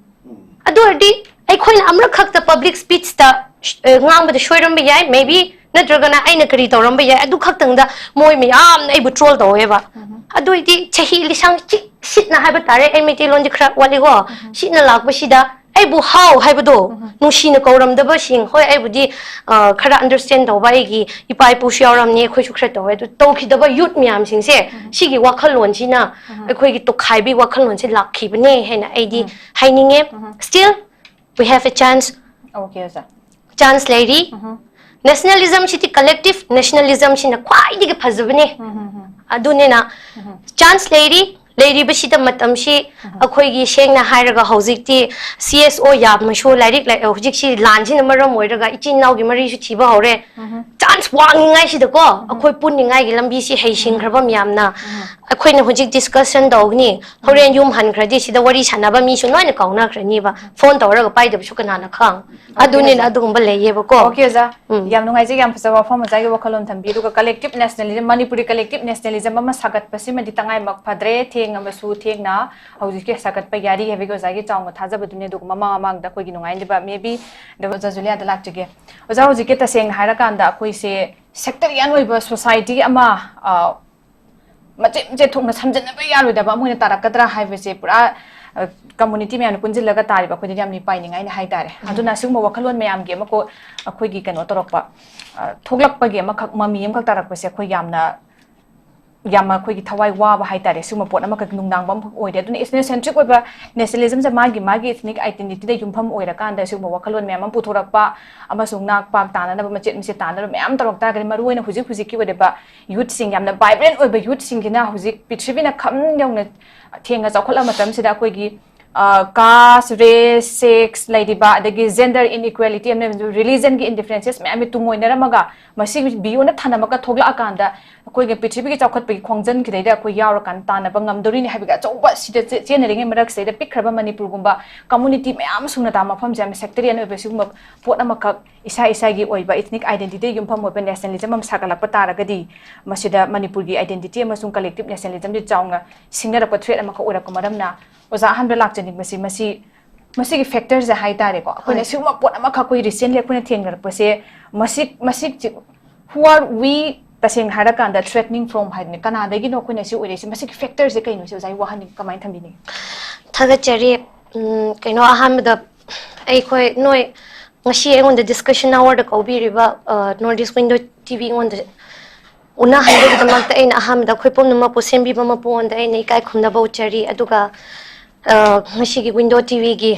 ꯑꯗꯨ ꯑꯣꯏꯔꯗꯤ ꯑꯩꯈꯣꯏꯅ ꯑꯃꯔꯛ ꯈꯛꯇ ꯄꯕ꯭ꯂꯤꯛ ꯁ꯭ꯄꯤꯆꯇ ꯉꯥꯡꯕꯗ ꯁꯣꯏꯔꯝꯕ ꯌꯥꯏ, ꯃꯦꯕꯤ, ꯅꯠꯇ꯭ꯔꯒꯅ ꯑꯩꯅ ꯀꯔꯤ ꯇꯧꯔꯝꯕ ꯌꯥꯏ, ꯑꯗꯨ ꯈꯛꯇꯪꯗ ꯃꯣꯏ ꯃꯌꯥꯝꯅ ꯑꯩꯕꯨ ꯇ꯭ꯔꯣꯜ ꯇꯧꯋꯦꯕ꯫ ꯑꯗꯨ ꯑꯣꯏꯗꯤ ꯆꯍꯤ ꯂꯤꯁꯥꯡ ꯆꯤꯛ ꯁꯤꯠꯅ ꯍꯥꯏꯕ ꯇꯥꯔꯦ, ꯑꯩ ꯃꯩꯇꯩꯂꯣꯟꯗꯤ ꯈꯔ ꯋꯥꯠꯂꯤꯀꯣ, ꯁꯤꯠꯅ ꯂꯥꯛꯄꯁꯤꯗ ꯑꯩꯕꯨ ꯍꯥꯎ ꯍꯥꯏꯕꯗꯣ, ꯅꯨꯡꯁꯤꯅ ꯀꯧꯔꯝꯗꯕꯁꯤꯡ, ꯍꯣꯏ, ꯑꯩꯕꯨꯗꯤ, ꯑ, ꯈꯔ ꯑꯟꯗꯔꯁ꯭ꯇꯦꯟ ꯇꯧꯕ, ꯑꯩꯒꯤ ꯏꯄꯥ ꯏꯄꯨꯁꯨ ꯌꯥꯎꯔꯝꯅꯤ, ꯑꯩꯈꯣꯏꯁꯨ ꯈꯔ ꯇꯧꯋꯦ, ꯑꯗꯨ ꯇꯧꯈꯤꯗꯕ ꯌꯨꯠ ꯃꯌꯥꯝꯁꯤꯡꯁꯦ, ꯁꯤꯒꯤ ꯋꯥꯈꯜꯂꯣꯟꯁꯤꯅ ꯑꯩꯈꯣꯏꯒꯤ ꯇꯣꯈꯥꯏꯕꯤ ꯋꯥꯈꯜꯂꯣꯟꯁꯦ ꯂꯥꯛꯈꯤꯕꯅꯦ ꯍꯥꯏꯅ ꯑꯩꯗꯤ ꯍꯥꯏꯅꯤꯡꯉꯦ꯫ Still, we have a chance. Okay, ꯑꯣꯖꯥ꯫ Chance ꯂꯩꯔꯤ꯫ Nationalism ꯁꯤꯗꯤ, collective nationalism ꯁꯤꯅ ꯈ꯭ꯋꯥꯏꯗꯒꯤ ꯐꯖꯕꯅꯦ꯫ ꯑꯗꯨꯅꯤꯅ, chance ꯂꯩꯔꯤ, ꯂꯩꯔꯤꯕꯁꯤꯗ ꯃꯇꯝꯁꯤ ꯑꯩꯈꯣꯏꯒꯤ, ꯁꯦꯡꯅ ꯍꯥꯏꯔꯒ, ꯍꯧꯖꯤꯛꯇꯤ C S O ꯌꯥꯝꯃꯁꯨ, ꯂꯥꯏꯔꯤꯛ ꯂꯥꯏ-, ꯍꯧꯖꯤꯛꯁꯤ ꯂꯥꯟꯁꯤꯅ ꯃꯔꯝ ꯑꯣꯏꯔꯒ ꯏꯆꯤꯟ ꯏꯅꯥꯎꯒꯤ ꯃꯔꯤꯁꯨ ꯊꯤꯕ ꯍꯧꯔꯦ꯫ Chance ꯋꯥꯡꯉꯤꯉꯥꯏꯁꯤꯗꯀꯣ, ꯑꯩꯈꯣꯏ ꯄꯨꯟꯅꯤꯡꯉꯥꯏꯒꯤ ꯂꯝꯕꯤꯁꯤ ꯍꯩꯁꯤꯡꯈ꯭ꯔꯕ ꯃꯌꯥꯝꯅ, ꯑꯩꯈꯣꯏꯅ ꯍꯧꯖꯤꯛ discussion ꯇꯧꯒꯅꯤ, ꯍꯣꯔꯦꯟ ꯌꯨꯝ ꯍꯟꯈ꯭ꯔꯗꯤ ꯁꯤꯗ ꯋꯥꯔꯤ ꯁꯥꯟꯅꯕ ꯃꯤꯁꯨ ꯂꯣꯏꯅ ꯀꯥꯎꯅꯈ꯭ꯔꯅꯤꯕ꯫ Phone ꯇꯧꯔꯒ ꯄꯥꯏꯗꯕꯁꯨ ꯀꯅꯥꯅ ꯈꯪ? ꯑꯗꯨꯅꯤꯅ ꯑꯗꯨꯒꯨꯝꯕ ꯂꯩꯌꯦꯕꯀꯣ꯫ Okay, ꯑꯣꯖꯥ꯫ ꯌꯥꯝ ꯅꯨꯡꯉꯥꯏꯖꯩ, ꯌꯥꯝ ꯐꯖꯕ ꯋꯥꯐꯝ ꯑꯣꯖꯥꯒꯤ ꯋꯥꯈꯜꯂꯣꯟ ꯊꯝꯕꯤ꯫ ꯑꯗꯨꯒ collective nationalism, Manipuri collective nationalism ꯑꯃ ꯁꯥꯒꯠꯄꯁꯤꯃꯗꯤ ꯇꯉꯥꯏꯃꯛ ꯐꯗ꯭ꯔꯦ꯫ ꯊꯦꯡꯉꯕꯁꯨ ꯊꯦꯡꯅ ꯍꯧꯖꯤꯛꯀꯤ ꯁꯥꯒꯠꯄ ꯌꯥꯔꯤ ꯍꯥꯏꯕꯒꯤ ꯑꯣꯖꯥꯒꯤ ꯆꯥꯎꯅ ꯊꯥꯖꯕꯗꯨꯅꯤ꯫ ꯑꯗꯨꯒ ꯃꯃꯥꯡ ꯃꯃꯥꯡꯗ ꯑꯩꯈꯣꯏꯒꯤ ꯅꯨꯡꯉꯥꯏꯅꯕ, maybe, ꯑꯗꯣ ꯑꯣꯖꯥ ꯖꯨꯂꯤꯌꯥꯗ ꯂꯥꯛꯆꯒꯦ꯫ ꯑꯣꯖꯥ, ꯍꯧꯖꯤꯛꯀꯤ ꯇꯁꯦꯡꯅ ꯍꯥꯏꯔꯀꯥꯟꯗ ꯑꯩꯈꯣꯏꯁꯦ sectarian ꯑꯣꯏꯕ society ꯑꯃ, ꯑ, ꯃꯆꯦꯠ ꯃꯆꯦꯠ ꯊꯣꯛꯅ ꯁꯝꯖꯟꯅꯕ ꯌꯥꯔꯣꯏꯗꯕ ꯑꯃ ꯑꯣꯏꯅ ꯇꯥꯔꯛꯀꯗ꯭ꯔꯥ ꯍꯥꯏꯕꯁꯦ ꯄꯨꯔꯥ, ꯑ, community ꯃꯌꯥꯝꯅ ꯄꯨꯟꯁꯤꯜꯂꯒ ꯇꯥꯔꯤꯕ ꯑꯩꯈꯣꯏꯗꯗꯤ ꯌꯥꯝ ꯃꯤꯄꯥꯏꯅꯤꯡꯉꯥꯏꯅꯤ ꯍꯥꯏꯇꯥꯔꯦ꯫ ꯑꯗꯨꯅ ꯑꯁꯤꯒꯨꯝꯕ ꯋꯥꯈꯜꯂꯣꯟ ꯃꯌꯥꯝꯒꯤ ꯑꯃ ꯀꯣ-, ꯑꯩꯈꯣꯏꯒꯤ ꯀꯩꯅꯣ ꯇꯧꯔꯛꯄ, ꯑ, ꯊꯣꯛꯂꯛꯄꯒꯤ ꯑꯃꯈꯛ, ꯃꯃꯤ ꯑꯃꯈꯛ ꯇꯥꯔꯛꯄꯁꯦ ꯑꯩꯈꯣꯏ ꯌꯥꯝꯅ ꯌꯥꯝꯅ ꯑꯩꯈꯣꯏꯒꯤ ꯊꯋꯥꯏ ꯋꯥꯕ ꯍꯥꯏꯇꯥꯔꯦ꯫ ꯁꯤꯒꯨꯝꯕ ꯄꯣꯠ ꯑꯃꯈꯛ ꯅꯨꯡꯅꯥꯡꯕ ꯑꯃꯈꯛ ꯑꯣꯏꯔꯦ꯫ ꯑꯗꯨꯅ ethnocentric ꯑꯣꯏꯕ nationalismꯁꯦ ꯃꯥꯒꯤ ꯃꯥꯒꯤ ethnic identityꯗ ꯌꯨꯝꯐꯝ ꯑꯣꯏꯔꯀꯥꯟꯗ ꯁꯤꯒꯨꯝꯕ ꯋꯥꯈꯜꯂꯣꯟ ꯃꯌꯥꯝ ꯑꯃ ꯄꯨꯊꯣꯔꯛꯄ ꯑꯃꯁꯨꯡ ꯅꯥꯛ ꯄꯥꯛ ꯇꯥꯅꯅꯕ, ꯃꯆꯦꯠ ꯃꯆꯦꯠ ꯇꯥꯅꯅꯕ ꯃꯌꯥꯝ ꯇꯧꯔꯛ ꯇꯥꯔꯒꯗꯤ, ꯃꯔꯨꯑꯣꯏꯅ ꯍꯧꯖꯤꯛ ꯍꯧꯖꯤꯛꯀꯤ ꯑꯣꯏꯔꯤꯕ youthꯁꯤꯡ, ꯌꯥꯝꯅ vibrant ꯑꯣꯏꯕ youthꯁꯤꯡꯁꯤꯅ ꯍꯧꯖꯤꯛ ꯄ꯭ꯔꯤꯊꯤꯕꯤꯅ ꯈꯝ ꯌꯧꯅ ꯊꯦꯡꯅ ꯆꯥꯎꯈꯠꯂ ꯃꯇꯝꯁꯤꯗ ꯑꯩꯈꯣꯏꯒꯤ caste, race, sex ꯂꯩꯔꯤꯕ, ꯑꯗꯒꯤ gender inequality ꯑꯃ, religionꯒꯤ indifferences ꯃꯌꯥꯝꯁꯦ ꯇꯨꯡꯑꯣꯏꯅꯔꯝꯃꯒ, ꯃꯁꯤ beyondꯗ ꯊꯅꯝꯃꯒ ꯊꯣꯛꯂꯛꯑꯀꯥꯟꯗ ꯑꯩꯈꯣꯏꯒꯤ ꯄ꯭ꯔꯤꯊꯤꯕꯤꯒꯤ ꯆꯥꯎꯈꯠꯄꯒꯤ ꯈꯣꯡꯖꯟꯈꯤꯗꯩꯗ ꯑꯩꯈꯣꯏ ꯌꯥꯎꯔꯀꯥꯟꯗ ꯇꯥꯟꯅꯕ ꯉꯝꯗꯧꯔꯤꯅꯤ ꯍꯥꯏꯕꯒꯤ ꯑꯆꯧꯕ ꯁꯤꯗ ꯆꯦ-, ꯆꯦꯟꯅꯔꯤꯉꯩ ꯃꯔꯛꯁꯤꯗꯩꯗ ꯄꯤꯛꯈ꯭ꯔꯕ ꯃꯅꯤꯄꯨꯔꯒꯨꯝꯕ community ꯃꯌꯥꯝ ꯁꯨꯅ ꯇꯥꯕ ꯃꯐꯝꯁꯦ ꯌꯥꯝꯅ sectarian ꯑꯣꯏꯕ ꯁꯤꯒꯨꯝꯕ ꯄꯣꯠ ꯑꯃꯈꯛ ꯏꯁꯥ ꯏꯁꯥꯒꯤ ꯑꯣꯏꯕ ethnic identity ꯌꯨꯝꯐꯝ ꯑꯣꯏꯕ nationalism ꯑꯃ ꯁꯥꯒꯠꯂꯛꯄ ꯇꯥꯔꯒꯗꯤ, ꯃꯁꯤꯗ ꯃꯅꯤꯄꯨꯔꯒꯤ identity ꯑꯃꯁꯨꯡ collective nationalismꯁꯤ ꯆꯥꯎꯅ ꯁꯤꯡꯅꯔꯛꯄ threat ꯑꯃꯈꯛ ꯑꯣꯏꯔꯛꯄ ꯃꯔꯝꯅ, ꯑꯣꯖꯥ, ꯑꯍꯥꯟꯕ ꯂꯥꯛꯆꯅꯤꯡꯕꯁꯤ ꯃꯁꯤ, ꯃꯁꯤꯒꯤ factorꯁꯦ ꯍꯥꯏꯇꯥꯔꯦꯀꯣ꯫ ꯑꯩꯈꯣꯏꯅ ꯍꯣꯏ꯫ ꯁꯤꯒꯨꯝꯕ ꯄꯣꯠ ꯑꯃꯈꯛ ꯑꯩꯈꯣꯏ recently ꯑꯩꯈꯣꯏꯅ ꯊꯦꯡꯅꯔꯛꯄꯁꯦ, ꯃꯁꯤ, ꯃꯁꯤ who are we ꯇꯁꯦꯡꯅ ꯍꯥꯏꯔꯀꯥꯟꯗ threatening from ꯍꯥꯏꯗꯅ ꯀꯅꯥꯗꯒꯤꯅꯣ ꯑꯩꯈꯣꯏꯅ ꯁꯤ ꯑꯣꯏꯔꯛꯏꯁꯦ? ꯃꯁꯤꯒꯤ factorꯁꯦ ꯀꯩꯅꯣ? ꯁꯤ ꯑꯣꯖꯥꯒꯤ ꯋꯥꯍꯟꯅꯤꯡ-, ꯀꯃꯥꯏꯅ ꯊꯝꯕꯤꯅꯤꯡꯉꯤ? ꯊꯥꯒꯠꯆꯔꯤ꯫ ꯎꯝ, ꯀꯩꯅꯣ, ꯑꯍꯥꯟꯕꯗ ꯑꯩꯈꯣꯏ ꯅꯣꯏ ꯉꯁꯤ ꯑꯩꯉꯣꯟꯗ discussion hourꯗ ꯀꯧꯕꯤꯔꯤꯕ, ꯑ, North East Window TV ꯑꯩꯉꯣꯟꯗ ꯎꯅꯍꯟꯕꯒꯤꯗꯃꯛꯇ ꯑꯩꯅ ꯑꯍꯥꯟꯕꯗ ꯑꯩꯈꯣꯏ ꯄꯨꯝꯅꯃꯛꯄꯨ ꯁꯦꯝꯕꯤꯕ ꯃꯄꯨꯉꯣꯟꯗ ꯑꯩꯅ ꯏꯀꯥꯏ ꯈꯨꯝꯅꯕ ꯎꯠꯆꯔꯤ꯫ ꯑꯗꯨꯒ, ꯑ, ꯉꯁꯤꯒꯤ Window TVꯒꯤ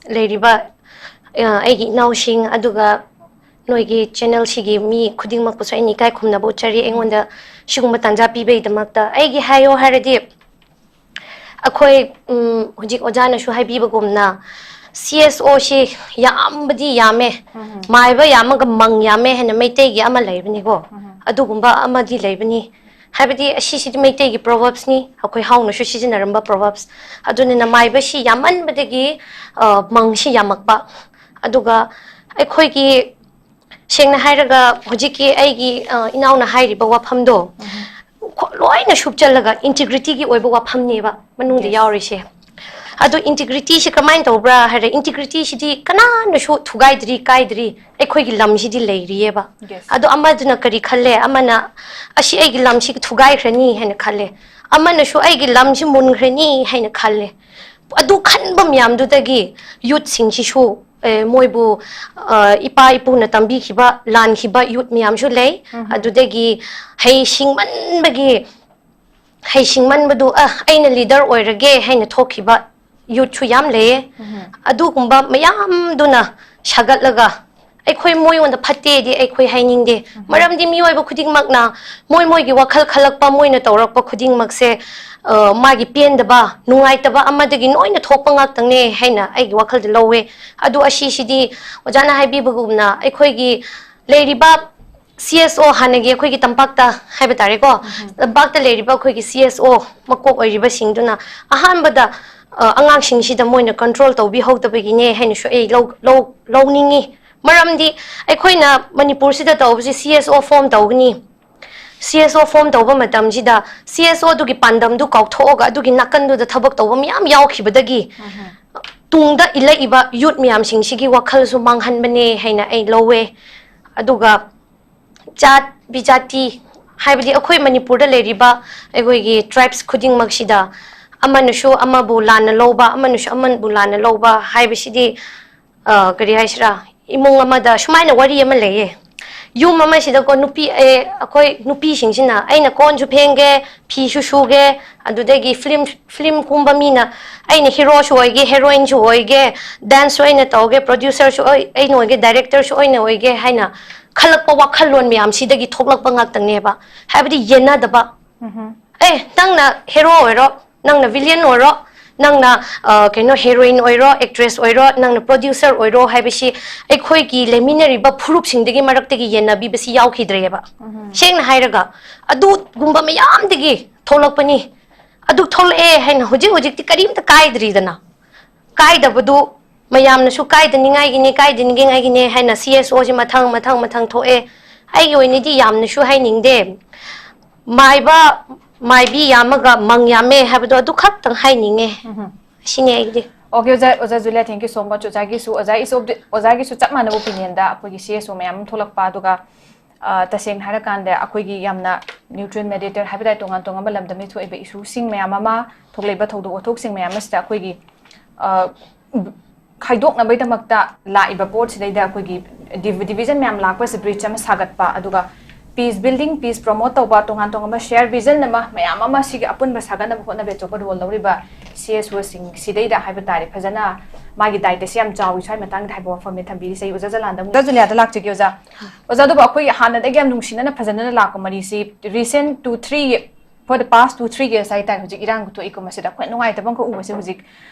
ꯂꯩꯔꯤꯕ, ꯑ, ꯑꯩꯒꯤ ꯏꯅꯥꯎꯁꯤꯡ, ꯑꯗꯨꯒ ꯅꯣꯏꯒꯤ channelꯁꯤꯒꯤ ꯃꯤ ꯈꯨꯗꯤꯡꯃꯛꯄꯨꯁꯨ ꯑꯩꯅ ꯏꯀꯥꯏ ꯈꯨꯝꯅꯕ ꯎꯠꯆꯔꯤ, ꯑꯩꯉꯣꯟꯗ ꯁꯤꯒꯨꯝꯕ ꯇꯥꯟꯖꯥ ꯄꯤꯕꯒꯤꯗꯃꯛꯇ꯫ ꯑꯩꯒꯤ ꯍꯥꯏꯌꯣ ꯍꯥꯏꯔꯗꯤ, ꯑꯩꯈꯣꯏ, ꯎꯝ, ꯍꯧꯖꯤꯛ ꯑꯣꯖꯥꯅꯁꯨ ꯍꯥꯏꯕꯤꯕꯒꯨꯝꯅ, CSOꯁꯤ ꯌꯥꯝꯕꯗꯤ ꯌꯥꯝꯃꯦ, ꯎꯝ꯫ ꯃꯥꯏꯕ ꯌꯥꯝꯃꯒ ꯃꯪ ꯌꯥꯝꯃꯦ ꯍꯥꯏꯅ ꯃꯩꯇꯩꯒꯤ ꯑꯃ ꯂꯩꯕꯅꯤꯀꯣ꯫ ꯎꯝ꯫ ꯑꯗꯨꯒꯨꯝꯕ ꯑꯃꯗꯤ ꯂꯩꯕꯅꯤ꯫ ꯍꯥꯏꯕꯗꯤ ꯑꯁꯤꯁꯤꯗꯤ ꯃꯩꯇꯩꯒꯤ proverbsꯅꯤ, ꯑꯩꯈꯣꯏ ꯍꯥꯎꯅꯁꯨ ꯁꯤꯖꯤꯟꯅꯔꯝꯕ proverbs꯫ ꯑꯗꯨꯅꯤꯅ ꯃꯥꯏꯕꯁꯤ ꯌꯥꯝꯃꯟꯕꯗꯒꯤ, ꯑ, ꯃꯪꯁꯤ ꯌꯥꯝꯃꯛꯄ꯫ ꯑꯗꯨꯒ ꯑꯩꯈꯣꯏꯒꯤ, ꯁꯦꯡꯅ ꯍꯥꯏꯔꯒ, ꯍꯧꯖꯤꯛꯀꯤ ꯑꯩꯒꯤ, ꯑ, ꯏꯅꯥꯎꯅ ꯍꯥꯏꯔꯤꯕ ꯋꯥꯐꯝꯗꯣ, ꯎꯝ꯫ ꯈꯣ-, ꯂꯣꯏꯅ ꯁꯨꯞꯆꯜꯂꯒ integrityꯒꯤ ꯑꯣꯏꯕ ꯋꯥꯐꯝꯅꯦꯕ ꯃꯅꯨꯡꯗ Yes. ꯌꯥꯎꯔꯤꯁꯦ꯫ ꯑꯗꯨ integrityꯁꯤ ꯀꯃꯥꯏꯅ ꯇꯧꯕ꯭ꯔꯥ ꯍꯥꯏꯔ, integrityꯁꯤꯗꯤ ꯀꯅꯥꯅꯁꯨ ꯊꯨꯒꯥꯏꯗ꯭ꯔꯤ, ꯀꯥꯏꯗ꯭ꯔꯤ, ꯑꯩꯈꯣꯏꯒꯤ ꯂꯝꯁꯤꯗꯤ ꯂꯩꯔꯤꯌꯦꯕ꯫ Yes. ꯑꯗꯣ ꯑꯃꯗꯨꯅ ꯀꯔꯤ ꯈꯜꯂꯦ? ꯑꯃꯅ, "ꯑꯁꯤ ꯑꯩꯒꯤ ꯂꯝꯁꯤ ꯊꯨꯒꯥꯏꯈ꯭ꯔꯅꯤ" ꯍꯥꯏꯅ ꯈꯜꯂꯦ, ꯑꯃꯅꯁꯨ, "ꯑꯩꯒꯤ ꯂꯝꯁꯤ ꯃꯨꯟꯈ꯭ꯔꯅꯤ" ꯍꯥꯏꯅ ꯈꯜꯂꯦ꯫ ꯑꯗꯨ ꯈꯟꯕ ꯃꯌꯥꯝꯗꯨꯗꯒꯤ youthꯁꯤꯡꯁꯤꯁꯨ, ꯑꯦ, ꯃꯣꯏꯕꯨ, ꯑ, ꯏꯄꯥ ꯏꯄꯨꯅ ꯇꯝꯕꯤꯈꯤꯕ, ꯂꯥꯟꯈꯤꯕ youth ꯃꯌꯥꯝꯁꯨ ꯂꯩ꯫ ꯎꯝ꯫ ꯑꯗꯨꯗꯒꯤ ꯍꯩ ꯁꯤꯡꯃꯟꯕꯒꯤ ꯍꯩꯁꯤꯡꯃꯟꯕꯗꯨ ꯑ ꯑꯩꯅ ꯂꯤꯗꯔ ꯑꯣꯏꯔꯒꯦ ꯍꯥꯏꯅ ꯊꯣꯛꯈꯤꯕ ꯌꯨꯠꯁꯨ ꯌꯥꯝ ꯂꯩꯌꯦ꯫ ꯑꯗꯨꯒꯨꯝꯕ ꯃꯌꯥꯝꯗꯨꯅ ꯁꯥꯒꯠꯂꯒ ꯑꯩꯈꯣꯏ ꯃꯣꯏꯉꯣꯟꯗ ꯐꯠꯇꯦꯗꯤ ꯑꯩꯈꯣꯏ ꯍꯥꯏꯅꯤꯡꯗꯦ꯫ ꯃꯔꯝꯗꯤ ꯃꯤꯑꯣꯏꯕ ꯈꯨꯗꯤꯡꯃꯛꯅ ꯃꯣꯏ ꯃꯣꯏꯒꯤ ꯋꯥꯈꯜ ꯈꯜꯂꯛꯄ, ꯃꯣꯏꯅ ꯇꯧꯔꯛꯄ ꯈꯨꯗꯤꯡꯃꯛꯁꯦ, ꯑ, ꯃꯥꯒꯤ ꯄꯦꯟꯗꯕ, ꯅꯨꯡꯉꯥꯏꯇꯕ ꯑꯃꯗꯒꯤ ꯂꯣꯏꯅ ꯊꯣꯛꯄ ꯉꯥꯛꯇꯪꯅꯦ ꯍꯥꯏꯅ ꯑꯩꯒꯤ ꯋꯥꯈꯜꯗ ꯂꯧꯋꯦ꯫ ꯑꯗꯨ ꯑꯁꯤꯁꯤꯗꯤ ꯑꯣꯖꯥꯅ ꯍꯥꯏꯕꯤꯕꯒꯨꯝꯅ ꯑꯩꯈꯣꯏꯒꯤ ꯂꯩꯔꯤꯕ C S O, ꯍꯥꯟꯅꯒꯤ ꯑꯩꯈꯣꯏꯒꯤ ꯇꯝꯄꯥꯛꯇ ꯍꯥꯏꯕ ꯇꯥꯔꯦꯀꯣ, ꯇꯝꯄꯥꯛꯇ ꯂꯩꯔꯤꯕ ꯑꯩꯈꯣꯏꯒꯤ C S O ꯃꯀꯣꯛ ꯑꯣꯏꯔꯤꯕꯁꯤꯡꯗꯨꯅ ꯑꯍꯥꯟꯕꯗ, ꯑ, ꯑꯉꯥꯡꯁꯤꯡꯁꯤꯗ ꯃꯣꯏꯅ ꯀꯟꯇ꯭ꯔꯣꯜ ꯇꯧꯕꯤꯍꯧꯗꯕꯒꯤꯅꯦ ꯍꯥꯏꯅꯁꯨ ꯑꯩ ꯂꯧ-, ꯂꯧ-, ꯂꯧꯅꯤꯡꯉꯤ꯫ ꯃꯔꯝꯗꯤ ꯑꯩꯈꯣꯏꯅ ꯃꯅꯤꯄꯨꯔꯁꯤꯗ ꯇꯧꯕꯁꯤ C S O form ꯇꯧꯒꯅꯤ꯫ C S O form ꯇꯧꯕ ꯃꯇꯝꯁꯤꯗ C S O ꯑꯗꯨꯒꯤ ꯄꯥꯟꯗꯝꯗꯨ ꯀꯥꯎꯊꯣꯛꯑꯒ ꯑꯗꯨꯒꯤ ꯅꯥꯀꯟꯗꯨꯗ ꯊꯕꯛ ꯇꯧꯕ ꯃꯌꯥꯝ ꯌꯥꯎꯈꯤꯕꯗꯒꯤ ꯇꯨꯡꯗ ꯏꯜꯂꯛꯏꯕ ꯌꯨꯠ ꯃꯌꯥꯝꯁꯤꯡꯁꯤꯒꯤ ꯋꯥꯈꯜꯁꯨ ꯃꯥꯡꯍꯟꯕꯅꯦ ꯍꯥꯏꯅ ꯑꯩ ꯂꯧꯋꯦ꯫ ꯑꯗꯨꯒ ꯖꯥꯠ ꯕꯤꯖꯥꯇꯤ, ꯍꯥꯏꯕꯗꯤ ꯑꯩꯈꯣꯏ ꯃꯅꯤꯄꯨꯔꯗ ꯂꯩꯔꯤꯕ ꯑꯩꯈꯣꯏꯒꯤ ꯇ꯭ꯔꯥꯏꯕꯁ ꯈꯨꯗꯤꯡꯃꯛꯁꯤꯗ ꯑꯃꯅꯁꯨ ꯑꯃꯕꯨ ꯂꯥꯟꯅ ꯂꯧꯕ, ꯑꯃꯅꯁꯨ ꯑꯃꯕꯨ ꯂꯥꯟꯅ ꯂꯧꯕ ꯍꯥꯏꯕꯁꯤꯗꯤ, ꯑ, ꯀꯔꯤ ꯍꯥꯏꯁꯤꯔꯥ, ꯏꯃꯨꯡ ꯑꯃꯗ ꯁꯨꯃꯥꯏꯅ ꯋꯥꯔꯤ ꯑꯃ ꯂꯩꯌꯦ꯫ ꯌꯨꯝ ꯑꯃꯁꯤꯗꯀꯣ ꯅꯨꯄꯤ, ꯑꯦ, ꯑꯩꯈꯣꯏ ꯅꯨꯄꯤꯁꯤꯡꯁꯤꯅ ꯑꯩꯅ ꯀꯣꯟꯁꯨ ꯐꯦꯡꯒꯦ, ꯐꯤꯁꯨ ꯁꯨꯒꯦ, ꯑꯗꯨꯗꯒꯤ ꯐꯤꯂꯝ, ꯐꯤꯂꯝ ꯀꯨꯝꯕ ꯃꯤꯅ ꯑꯩꯅ ꯍꯤꯔꯣꯁꯨ ꯑꯣꯏꯒꯦ, ꯍꯦꯔꯣꯏꯟꯁꯨ ꯑꯣꯏꯒꯦ, ꯗꯥꯟꯁꯁꯨ ꯑꯩꯅ ꯇꯧꯒꯦ, ꯄ꯭ꯔꯣꯗ꯭ꯌꯨꯁꯔꯁꯨ ꯑꯩ-, ꯑꯩꯅ ꯑꯣꯏꯒꯦ, ꯗꯥꯏꯔꯦꯛꯇꯔꯁꯨ ꯑꯩꯅ ꯑꯣꯏꯒꯦ ꯍꯥꯏꯅ ꯈꯜꯂꯛꯄ ꯋꯥꯈꯜꯂꯣꯟ ꯃꯌꯥꯝꯁꯤꯗꯒꯤ ꯊꯣꯛꯂꯛꯄ ꯉꯥꯛꯇꯅꯦꯕ꯫ ꯍꯥꯏꯕꯗꯤ ꯌꯦꯟꯅꯗꯕ꯫ ꯑꯦ, ꯅꯪꯅ ꯍꯦꯔꯣ ꯑꯣꯏꯔꯣ, ꯅꯪꯅ ꯚꯤꯂꯤꯌꯟ ꯑꯣꯏꯔꯣ, ꯅꯪꯅ, ꯑ, ꯀꯩꯅꯣ, ꯍꯦꯔꯣꯏꯟ ꯑꯣꯏꯔꯣ, ꯑꯦꯛꯇ꯭ꯔꯦꯁ ꯑꯣꯏꯔꯣ, ꯅꯪꯅ ꯄ꯭ꯔꯣꯗ꯭ꯌꯨꯁꯔ ꯑꯣꯏꯔꯣ ꯍꯥꯏꯕꯁꯤ ꯑꯩꯈꯣꯏꯒꯤ ꯂꯩꯃꯤꯟꯅꯔꯤꯕ ꯐꯨꯔꯨꯞꯁꯤꯡꯗꯒꯤ ꯃꯔꯛꯇꯒꯤ ꯌꯦꯟꯅꯕꯤꯕꯁꯤ ꯌꯥꯎꯈꯤꯗ꯭ꯔꯦꯕ꯫ ꯁꯦꯡꯅ ꯍꯥꯏꯔꯒ ꯑꯗꯨꯒꯨꯝꯕ ꯃꯌꯥꯝꯗꯒꯤ ꯊꯣꯛꯂꯛꯄꯅꯤ꯫ ꯑꯗꯨ ꯊꯣꯛꯂꯛꯑꯦ ꯍꯥꯏꯅ ꯍꯧꯖꯤꯛ ꯍꯧꯖꯤꯛꯇꯤ ꯀꯔꯤꯝꯇ ꯀꯥꯏꯗ꯭ꯔꯤꯗꯅ꯫ ꯀꯥꯏꯗꯕꯗꯨ ꯃꯌꯥꯝꯅꯁꯨ ꯀꯥꯏꯗꯅꯤꯡꯉꯥꯏꯒꯤꯅꯦ, ꯀꯥꯏꯗꯅꯤꯡꯉꯥꯏꯒꯤꯅꯦ ꯍꯥꯏꯅ C S O ꯁꯤ ꯃꯊꯪ, ꯃꯊꯪ, ꯃꯊꯪ ꯊꯣꯛꯑꯦ꯫ ꯑꯩꯒꯤ ꯑꯣꯏꯅꯗꯤ ꯌꯥꯝꯅꯁꯨ ꯍꯥꯏꯅꯤꯡꯗꯦ꯫ ꯃꯥꯏꯕ, ꯃꯥꯏꯕꯤ ꯌꯥꯝꯃꯒ ꯃꯪ ꯌꯥꯝꯃꯦ ꯍꯥꯏꯕꯗꯣ ꯑꯗꯨ ꯈꯛꯇꯪ ꯍꯥꯏꯅꯤꯡꯉꯦ꯫ ꯁꯤꯅꯦ ꯑꯩꯒꯤꯗꯤ꯫ Okay, ꯑꯣꯖꯥ, ꯑꯣꯖꯥ ꯖꯨꯂꯤꯌꯥ, thank you so much. ꯑꯣꯖꯥꯒꯤꯁꯨ, ꯑꯣꯖꯥꯒꯤꯁꯨ, ꯑꯣꯖꯥꯒꯤꯁꯨ ꯆꯞ ꯃꯥꯟꯅꯕ opinion ꯗ ꯑꯩꯈꯣꯏꯒꯤ C S O ꯃꯌꯥꯝ ꯑꯃ ꯊꯣꯛꯂꯛꯄ, ꯑꯗꯨꯒ, ꯑ, ꯇꯁꯦꯡꯅ ꯍꯥꯏꯔꯀꯥꯟꯗ ꯑꯩꯈꯣꯏꯒꯤ ꯌꯥꯝꯅ nutrient mediator ꯍꯥꯏꯕ ꯇꯥꯏ, ꯇꯣꯉꯥꯟ ꯇꯣꯉꯥꯟꯕ ꯂꯝꯗꯝꯗꯒꯤ ꯊꯣꯛꯏꯕ issue ꯁꯤꯡ ꯃꯌꯥꯝ ꯑꯃ, ꯊꯣꯛꯂꯛꯏꯕ ꯊꯧꯗꯣꯛ ꯋꯥꯊꯣꯛꯁꯤꯡ ꯃꯌꯥꯝ ꯑꯁꯤꯗ ꯑꯩꯈꯣꯏꯒꯤ, ꯑ, ꯈꯥꯏꯗꯣꯛꯅꯕꯒꯤꯗꯃꯛꯇ ꯂꯥꯛꯏꯕ ꯄꯣꯠꯁꯤꯗꯩꯗ ꯑꯩꯈꯣꯏꯒꯤ div-, division ꯃꯌꯥꯝ ꯂꯥꯛꯄꯁꯦ bridge ꯑꯃ ꯁꯥꯒꯠꯄ, ꯑꯗꯨꯒ Peace building, peace promote ꯇꯧꯕ, ꯇꯣꯉꯥꯟ ꯇꯣꯉꯥꯟꯕ shared vision ꯑꯃ, ꯃꯌꯥꯝ ꯑꯃ ꯁꯤꯒꯤ ꯑꯄꯨꯟꯕ ꯁꯥꯒꯠꯅꯕ ꯍꯣꯠꯅꯕ ꯑꯆꯧꯕ role ꯂꯧꯔꯤꯕ C S O ꯁꯤꯡ ꯁꯤꯗꯩꯗ ꯍꯥꯏꯕ ꯇꯥꯔꯦ, ꯐꯖꯅ ꯃꯥꯒꯤ ꯗꯥꯏꯇꯁꯤ ꯌꯥꯝ ꯆꯥꯎꯏ꯫ ꯁ꯭ꯋꯥꯏ ꯃꯇꯥꯡꯗ ꯍꯥꯏꯕ ꯋꯥꯐꯝꯅꯤ ꯊꯝꯕꯤꯔꯤꯁꯦ꯫ ꯑꯩ ꯑꯣꯖꯥ ꯖꯂꯥꯟꯗ ꯑꯃꯨꯛ, ꯑꯣꯖꯥ ꯖꯨꯂꯤꯌꯥꯗ ꯂꯥꯛꯆꯒꯦ꯫ ꯑꯣꯖꯥ, ꯑꯣꯖꯥ, ꯑꯗꯨꯕꯨ ꯑꯩꯈꯣꯏ ꯍꯥꯟꯅꯗꯒꯤ ꯌꯥꯝ ꯅꯨꯡꯁꯤꯅꯅ ꯐꯖꯅ ꯂꯥꯛꯄ ꯃꯔꯤꯁꯤ, recent two three, for the past two three years ꯍꯥꯏꯇꯥꯔꯦ, ꯍꯧꯖꯤꯛ ꯏꯔꯥꯡ ꯊꯣꯛꯏꯀꯣ, ꯃꯁꯤꯗ ꯑꯩꯈꯣꯏ ꯅꯨꯡꯉꯥꯏꯇꯕ ꯑꯃꯈꯛ ꯎꯕꯁꯦ, ꯍꯧꯖꯤꯛ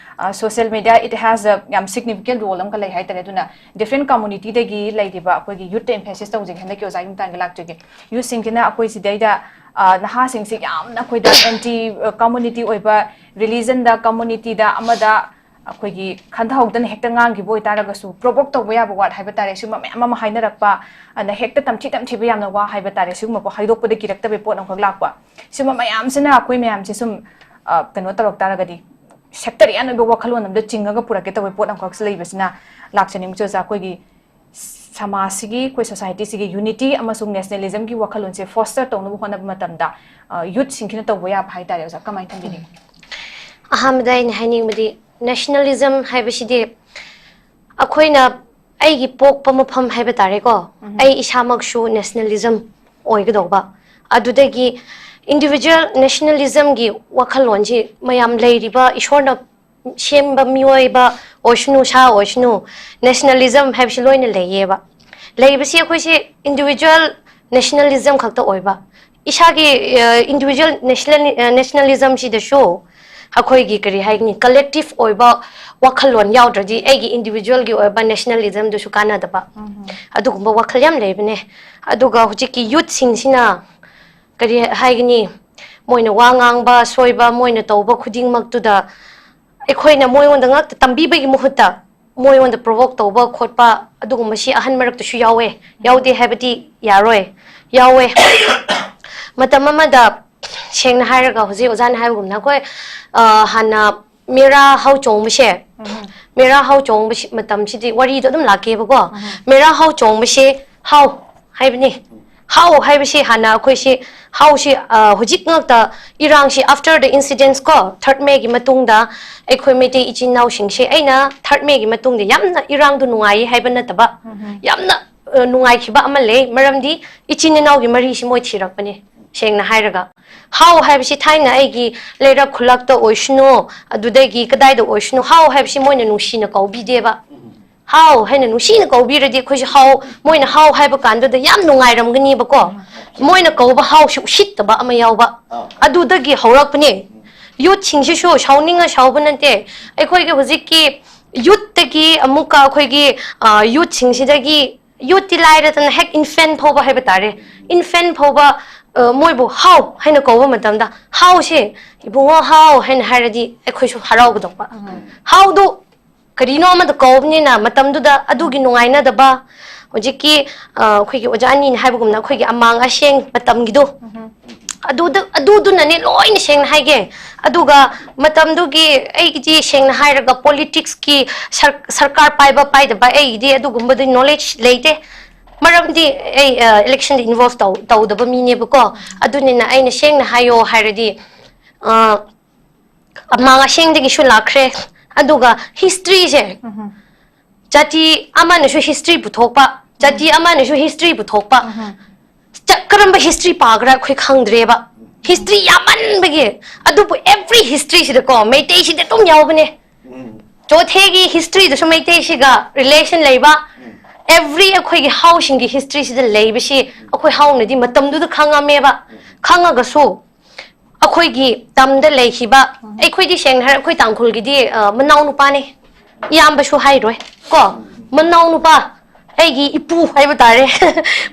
social media, it has a ꯌꯥꯝ significant role ꯑꯃꯈꯛ ꯂꯩ ꯍꯥꯏꯇꯥꯔꯦ꯫ ꯑꯗꯨꯅ different communityꯗꯒꯤ ꯂꯩꯔꯤꯕ ꯑꯩꯈꯣꯏꯒꯤ youthꯇ emphasize ꯇꯧꯖꯒꯦ꯫ ꯍꯟꯗꯛꯀꯤ ꯑꯣꯖꯥꯒꯤ ꯃꯇꯥꯡꯗ ꯂꯥꯛꯆꯒꯦ꯫ Youthꯁꯤꯡꯁꯤꯅ ꯑꯩꯈꯣꯏ ꯁꯤꯗꯩꯗ, ꯑ, ꯅꯍꯥꯁꯤꯡꯁꯤ ꯌꯥꯝꯅ ꯑꯩꯈꯣꯏꯗ anti, ꯑ, community ꯑꯣꯏꯕ, religionꯗ, communityꯗ, ꯑꯃꯗ ꯑꯩꯈꯣꯏꯒꯤ ꯈꯟꯊꯍꯧꯗꯅ ꯍꯦꯛꯇ ꯉꯥꯡꯈꯤꯕ ꯑꯣꯏꯇꯥꯔꯒꯁꯨ, provoke ꯇꯧꯕ ꯌꯥꯕ word ꯍꯥꯏꯕ ꯇꯥꯔꯦ, ꯁꯤꯒꯨꯝꯕ ꯃꯌꯥꯝ ꯑꯃ ꯍꯥꯏꯅꯔꯛꯄ, ꯑꯗ ꯍꯦꯛꯇ ꯇꯝꯊꯤ ꯇꯝꯊꯤꯕ ꯌꯥꯝꯅ ꯋꯥ ꯍꯥꯏꯕ ꯇꯥꯔꯦ, ꯁꯤꯒꯨꯝꯕ ꯍꯥꯏꯗꯣꯛꯄꯗ ꯀꯤꯔꯛꯇꯕ ꯄꯣꯠ ꯑꯃꯈꯛ ꯂꯥꯛꯄ, ꯁꯤꯒꯨꯝꯕ ꯃꯌꯥꯝꯁꯤꯅ ꯑꯩꯈꯣꯏ ꯃꯌꯥꯝꯁꯦ ꯁꯨꯝ, ꯑ, ꯀꯩꯅꯣ ꯇꯧꯔꯛ ꯇꯥꯔꯒꯗꯤ, sectarian ꯑꯣꯏꯕ ꯋꯥꯈꯜꯂꯣꯟ ꯑꯃꯗ ꯆꯤꯡꯉꯒ ꯄꯨꯔꯛꯀꯦ ꯇꯧꯕ ꯄꯣꯠ ꯑꯃꯈꯛꯁꯨ ꯂꯩꯕꯁꯤꯅ ꯂꯥꯛꯆꯅꯤꯡꯕꯁꯨ ꯑꯣꯖꯥ, ꯑꯩꯈꯣꯏꯒꯤ ꯁꯃꯥꯖꯁꯤꯒꯤ, ꯑꯩꯈꯣꯏ societyꯁꯤꯒꯤ unity ꯑꯃꯁꯨꯡ nationalismꯒꯤ ꯋꯥꯈꯜꯂꯣꯟꯁꯦ foster ꯇꯧꯅꯕ ꯍꯣꯠꯅꯕ ꯃꯇꯝꯗ, ꯑ, youthꯁꯤꯡꯁꯤꯅ ꯇꯧꯕ ꯌꯥꯕ ꯍꯥꯏꯇꯥꯔꯦ ꯑꯣꯖꯥ, ꯀꯃꯥꯏꯅ ꯊꯝꯕꯤꯅꯤꯡꯉꯤ? ꯑꯍꯥꯟꯕꯗ ꯑꯩꯅ ꯍꯥꯏꯅꯤꯡꯕꯗꯤ, nationalism ꯍꯥꯏꯕꯁꯤꯗꯤ ꯑꯩꯈꯣꯏꯅ, ꯑꯩꯒꯤ ꯄꯣꯛꯄ ꯃꯐꯝ ꯍꯥꯏꯕ ꯇꯥꯔꯦꯀꯣ, ꯎꯝ꯫ ꯑꯩ ꯏꯁꯥꯃꯛꯁꯨ nationalism ꯑꯣꯏꯒꯗꯧꯕ꯫ ꯑꯗꯨꯗꯒꯤ individual nationalismꯒꯤ ꯋꯥꯈꯜꯂꯣꯟꯁꯤ ꯃꯌꯥꯝ ꯂꯩꯔꯤꯕ ꯏꯁꯣꯔꯅ ꯁꯦꯝꯕ ꯃꯤꯑꯣꯏꯕ ꯑꯣꯏꯁꯅꯨ, ꯁꯥ ꯑꯣꯏꯁꯅꯨ, nationalism ꯍꯥꯏꯕꯁꯤ ꯂꯣꯏꯅ ꯂꯩꯌꯦꯕ꯫ ꯂꯩꯕꯁꯤ ꯑꯩꯈꯣꯏꯁꯤ individual nationalism ꯈꯛꯇ ꯑꯣꯏꯕ꯫ ꯏꯁꯥꯒꯤ, ꯑ, individual national-, ꯑ, nationalismꯁꯤꯗꯁꯨ ꯑꯩꯈꯣꯏꯒꯤ, ꯀꯔꯤ ꯍꯥꯏꯒꯅꯤ, collective ꯑꯣꯏꯕ ꯋꯥꯈꯜꯂꯣꯟ ꯌꯥꯎꯗ꯭ꯔꯗꯤ ꯑꯩꯒꯤ individualꯒꯤ ꯑꯣꯏꯕ nationalismꯗꯨꯁꯨ ꯀꯥꯟꯅꯗꯕ꯫ ꯎꯝ꯫ ꯑꯗꯨꯒꯨꯝꯕ ꯋꯥꯈꯜ ꯌꯥꯝ ꯂꯩꯕꯅꯦ꯫ ꯑꯗꯨꯒ ꯍꯧꯖꯤꯛꯀꯤ youthꯁꯤꯡꯁꯤꯅ, ꯀꯔꯤ ꯍꯥꯏꯒꯅꯤ, ꯃꯣꯏꯅ ꯋꯥ ꯉꯥꯡꯕ ꯁꯣꯏꯕ, ꯃꯣꯏꯅ ꯇꯧꯕ ꯈꯨꯗꯤꯡꯃꯛꯇꯨꯗ ꯑꯩꯈꯣꯏꯅ ꯃꯣꯏꯉꯣꯟꯗ ꯉꯥꯛꯇ ꯇꯝꯕꯤꯕꯒꯤ ꯃꯍꯨꯠꯇ ꯃꯣꯏꯉꯣꯟꯗ provoke ꯇꯧꯕ ꯈꯣꯠꯄ ꯑꯗꯨꯒꯨꯝꯕꯁꯤ ꯑꯍꯟ ꯃꯔꯛꯇꯁꯨ ꯌꯥꯎꯋꯦ꯫ ꯌꯥꯎꯗꯦ ꯍꯥꯏꯕꯗꯤ ꯌꯥꯔꯣꯏ, ꯌꯥꯎꯋꯦ꯫ ꯃꯇꯝ ꯑꯃꯗ, ꯁꯦꯡꯅ ꯍꯥꯏꯔꯒ, ꯍꯧꯖꯤꯛ ꯑꯣꯖꯥꯅ ꯍꯥꯏꯕꯒꯨꯝꯅ, ꯑꯩꯈꯣꯏ, ꯑ, ꯍꯥꯟꯅ ꯃꯦꯔꯥ ꯍꯥꯎ ꯆꯣꯡꯕꯁꯦ, ꯎꯝ꯫ ꯃꯦꯔꯥ ꯍꯥꯎ ꯆꯣꯡꯕꯁꯤ ꯃꯇꯝꯁꯤꯗꯤ ꯋꯥꯔꯤꯗꯣ ꯑꯗꯨꯝ ꯂꯥꯛꯀꯦꯕꯀꯣ꯫ ꯎꯝ꯫ ꯃꯦꯔꯥ ꯍꯥꯎ ꯆꯣꯡꯕꯁꯦ ꯍꯥꯎ ꯍꯥꯏꯕꯅꯤ꯫ ꯍꯥꯎ ꯍꯥꯏꯕꯁꯤ ꯍꯥꯟꯅ ꯑꯩꯈꯣꯏꯁꯤ, ꯍꯥꯎꯁꯤ, ꯑ, ꯍꯧꯖꯤꯛ ꯉꯥꯛꯇ ꯏꯔꯥꯡꯁꯤ, after the incidents ꯀꯣ, third Mayꯒꯤ ꯃꯇꯨꯡꯗ ꯑꯩꯈꯣꯏ ꯃꯩꯇꯩ ꯏꯆꯤꯟ ꯏꯅꯥꯎꯁꯤꯡꯁꯦ, ꯑꯩꯅ third Mayꯒꯤ ꯃꯇꯨꯡꯗ ꯌꯥꯝꯅ ꯏꯔꯥꯡꯗꯣ ꯅꯨꯡꯉꯥꯏꯌꯦ ꯍꯥꯏꯕ ꯅꯠꯇꯕ, ꯎꯝ꯫ ꯌꯥꯝꯅ ꯑ, ꯅꯨꯡꯉꯥꯏꯈꯤꯕ ꯑꯃ ꯂꯩ꯫ ꯃꯔꯝꯗꯤ ꯏꯆꯤꯟ ꯏꯅꯥꯎꯒꯤ ꯃꯔꯤꯁꯤ ꯃꯣꯏ ꯊꯤꯔꯛꯄꯅꯦ, ꯁꯦꯡꯅ ꯍꯥꯏꯔꯒ꯫ ꯍꯥꯎ ꯍꯥꯏꯕꯁꯤ ꯊꯥꯏꯅ ꯑꯩꯒꯤ ꯂꯩꯔꯛ ꯈꯨꯜꯂꯛꯇ ꯑꯣꯏꯁꯅꯨ, ꯑꯗꯨꯗꯒꯤ ꯀꯗꯥꯏꯗ ꯑꯣꯏꯁꯅꯨ, ꯍꯥꯎ ꯍꯥꯏꯕꯁꯤ ꯃꯣꯏꯅ ꯅꯨꯡꯁꯤꯅ ꯀꯧꯕꯤꯗꯦꯕ꯫ ꯍꯥꯎ ꯍꯥꯏꯅ ꯅꯨꯡꯁꯤꯅ ꯀꯧꯕꯤꯔꯗꯤ ꯑꯩꯈꯣꯏꯁꯨ ꯍꯥꯎ, ꯃꯣꯏꯅ ꯍꯥꯎ ꯍꯥꯏꯕ ꯀꯥꯟꯗꯨꯗ ꯌꯥꯝ ꯅꯨꯡꯉꯥꯏꯔꯝꯒꯅꯤꯕꯀꯣ꯫ ꯃꯣꯏꯅ ꯀꯧꯕ ꯍꯥꯎꯁꯤ ꯎꯁꯤꯠꯇꯕ ꯑꯃ ꯌꯥꯎꯕ, ꯑꯗꯨꯗꯒꯤ ꯍꯧꯔꯛꯄꯅꯦ꯫ ꯌꯨꯠꯁꯤꯡꯁꯤꯁꯨ ꯁꯥꯎꯅꯤꯡꯉ ꯁꯥꯎꯕ ꯅꯠꯇꯦ꯫ ꯑꯩꯈꯣꯏꯒꯤ ꯍꯧꯖꯤꯛꯀꯤ ꯌꯨꯠꯇꯒꯤ ꯑꯃꯨꯛꯀ ꯑꯩꯈꯣꯏꯒꯤ, ꯑ, ꯌꯨꯠꯁꯤꯡꯁꯤꯗꯒꯤ, ꯌꯨꯠꯇꯤ ꯂꯥꯏꯔꯗꯅ ꯍꯦꯛ ꯏꯟꯐꯦꯟ ꯐꯥꯎꯕ ꯍꯥꯏꯕ ꯇꯥꯔꯦ, ꯏꯟꯐꯦꯟ ꯐꯥꯎꯕ, ꯑ, ꯃꯣꯏꯕꯨ ꯍꯥꯎ ꯍꯥꯏꯅ ꯀꯧꯕ ꯃꯇꯝꯗ, "ꯍꯥꯎꯁꯦ, ꯏꯕꯨꯡꯉꯣ ꯍꯥꯎ" ꯍꯥꯏꯅ ꯍꯥꯏꯔꯗꯤ ꯑꯩꯈꯣꯏꯁꯨ ꯍꯔꯥꯎꯒꯗꯧꯕ꯫ ꯍꯥꯎꯗꯨ ꯀꯔꯤꯅꯣ ꯑꯃꯗ ꯀꯧꯕꯅꯤꯅ ꯃꯇꯝꯗꯨꯗ ꯑꯗꯨꯒꯤ ꯅꯨꯡꯉꯥꯏꯅꯗꯕ, ꯍꯧꯖꯤꯛꯀꯤ, ꯑ, ꯑꯩꯈꯣꯏꯒꯤ ꯑꯣꯖꯥ ꯑꯅꯤꯅ ꯍꯥꯏꯕꯒꯨꯝꯅ ꯑꯩꯈꯣꯏꯒꯤ ꯑꯃꯥꯡ ꯑꯁꯦꯡ ꯃꯇꯝꯒꯤꯗꯣ, ꯑꯗꯨꯗ, ꯑꯗꯨꯗꯨꯅꯅꯦ ꯂꯣꯏꯅ ꯁꯦꯡꯅ ꯍꯥꯏꯒꯦ꯫ ꯑꯗꯨꯒ ꯃꯇꯝꯗꯨꯒꯤ ꯑꯩꯒꯤꯗꯤ ꯁꯦꯡꯅ ꯍꯥꯏꯔꯒ ꯄꯣꯂꯤꯇꯤꯛꯁꯀꯤ ꯁꯔ-, ꯁꯔꯀꯥꯔ ꯄꯥꯏꯕ ꯄꯥꯏꯗꯕ ꯑꯩꯒꯤꯗꯤ ꯑꯗꯨꯒꯨꯝꯕꯗꯤ ꯅꯣꯂꯦꯖ ꯂꯩꯇꯦ꯫ ꯃꯔꯝꯗꯤ ꯑꯩ, ꯑ, ꯏꯂꯦꯛꯁꯟꯗ ꯏꯟꯚꯣꯜꯚ ꯇꯧ-, ꯇꯧꯗꯕ ꯃꯤꯅꯦꯕꯀꯣ꯫ ꯑꯗꯨꯅꯤꯅ ꯑꯩꯅ ꯁꯦꯡꯅ ꯍꯥꯏꯌꯣ ꯍꯥꯏꯔꯗꯤ, ꯑ, ꯑꯃꯥꯡ ꯑꯁꯦꯡꯗꯒꯤꯁꯨ ꯂꯥꯛꯈ꯭ꯔꯦ꯫ ꯑꯗꯨꯒ ꯍꯤꯁꯇ꯭ꯔꯤꯁꯦ, ꯖꯥꯇꯤ ꯑꯃꯅꯁꯨ ꯍꯤꯁꯇ꯭ꯔꯤ ꯄꯨꯊꯣꯛꯄ, ꯖꯥꯇꯤ ꯑꯃꯅꯁꯨ ꯍꯤꯁꯇ꯭ꯔꯤ ꯄꯨꯊꯣꯛꯄ꯫ ꯆ-, ꯀꯔꯝꯕ ꯍꯤꯁꯇ꯭ꯔꯤ ꯄꯥꯒ꯭ꯔꯥ ꯑꯩꯈꯣꯏ ꯈꯪꯗ꯭ꯔꯦꯕ꯫ ꯍꯤꯁꯇ꯭ꯔꯤ ꯌꯥꯝꯃꯟꯕꯒꯤ꯫ ꯑꯗꯨꯕꯨ ꯑꯦꯚ꯭ꯔꯤ ꯍꯤꯁꯇ꯭ꯔꯤꯁꯤꯗꯀꯣ ꯃꯩꯇꯩꯁꯤꯗꯤ ꯑꯗꯨꯝ ꯌꯥꯎꯕꯅꯦ꯫ ꯆꯣꯊꯦꯒꯤ ꯍꯤꯁꯇ꯭ꯔꯤꯗꯁꯨ ꯃꯩꯇꯩꯁꯤꯒ ꯔꯤꯂꯦꯁꯟ ꯂꯩꯕ꯫ ꯑꯦꯚ꯭ꯔꯤ ꯑꯩꯈꯣꯏꯒꯤ ꯍꯥꯎꯁꯤꯡꯒꯤ ꯍꯤꯁꯇ꯭ꯔꯤꯁꯤꯗ ꯂꯩꯕꯁꯤ ꯑꯩꯈꯣꯏ ꯍꯥꯎꯅꯗꯤ ꯃꯇꯝꯗꯨꯗ ꯈꯪꯉꯝꯃꯦꯕ꯫ ꯈꯪꯉꯒꯁꯨ ꯑꯩꯈꯣꯏꯒꯤ ꯇꯝꯗ ꯂꯩꯈꯤꯕ, ꯑꯩꯈꯣꯏꯗꯤ ꯁꯦꯡꯅ ꯍꯥꯏꯔ ꯑꯩꯈꯣꯏ ꯇꯥꯡꯈꯨꯜꯒꯤꯗꯤ, ꯑ, ꯃꯅꯥꯎꯅꯨꯄꯥꯅꯦ, ꯏꯌꯥꯝꯕꯁꯨ ꯍꯥꯏꯔꯣꯏ ꯀꯣ, ꯃꯅꯥꯎꯅꯨꯄꯥ, ꯑꯩꯒꯤ ꯏꯄꯨ ꯍꯥꯏꯕ ꯇꯥꯔꯦ꯫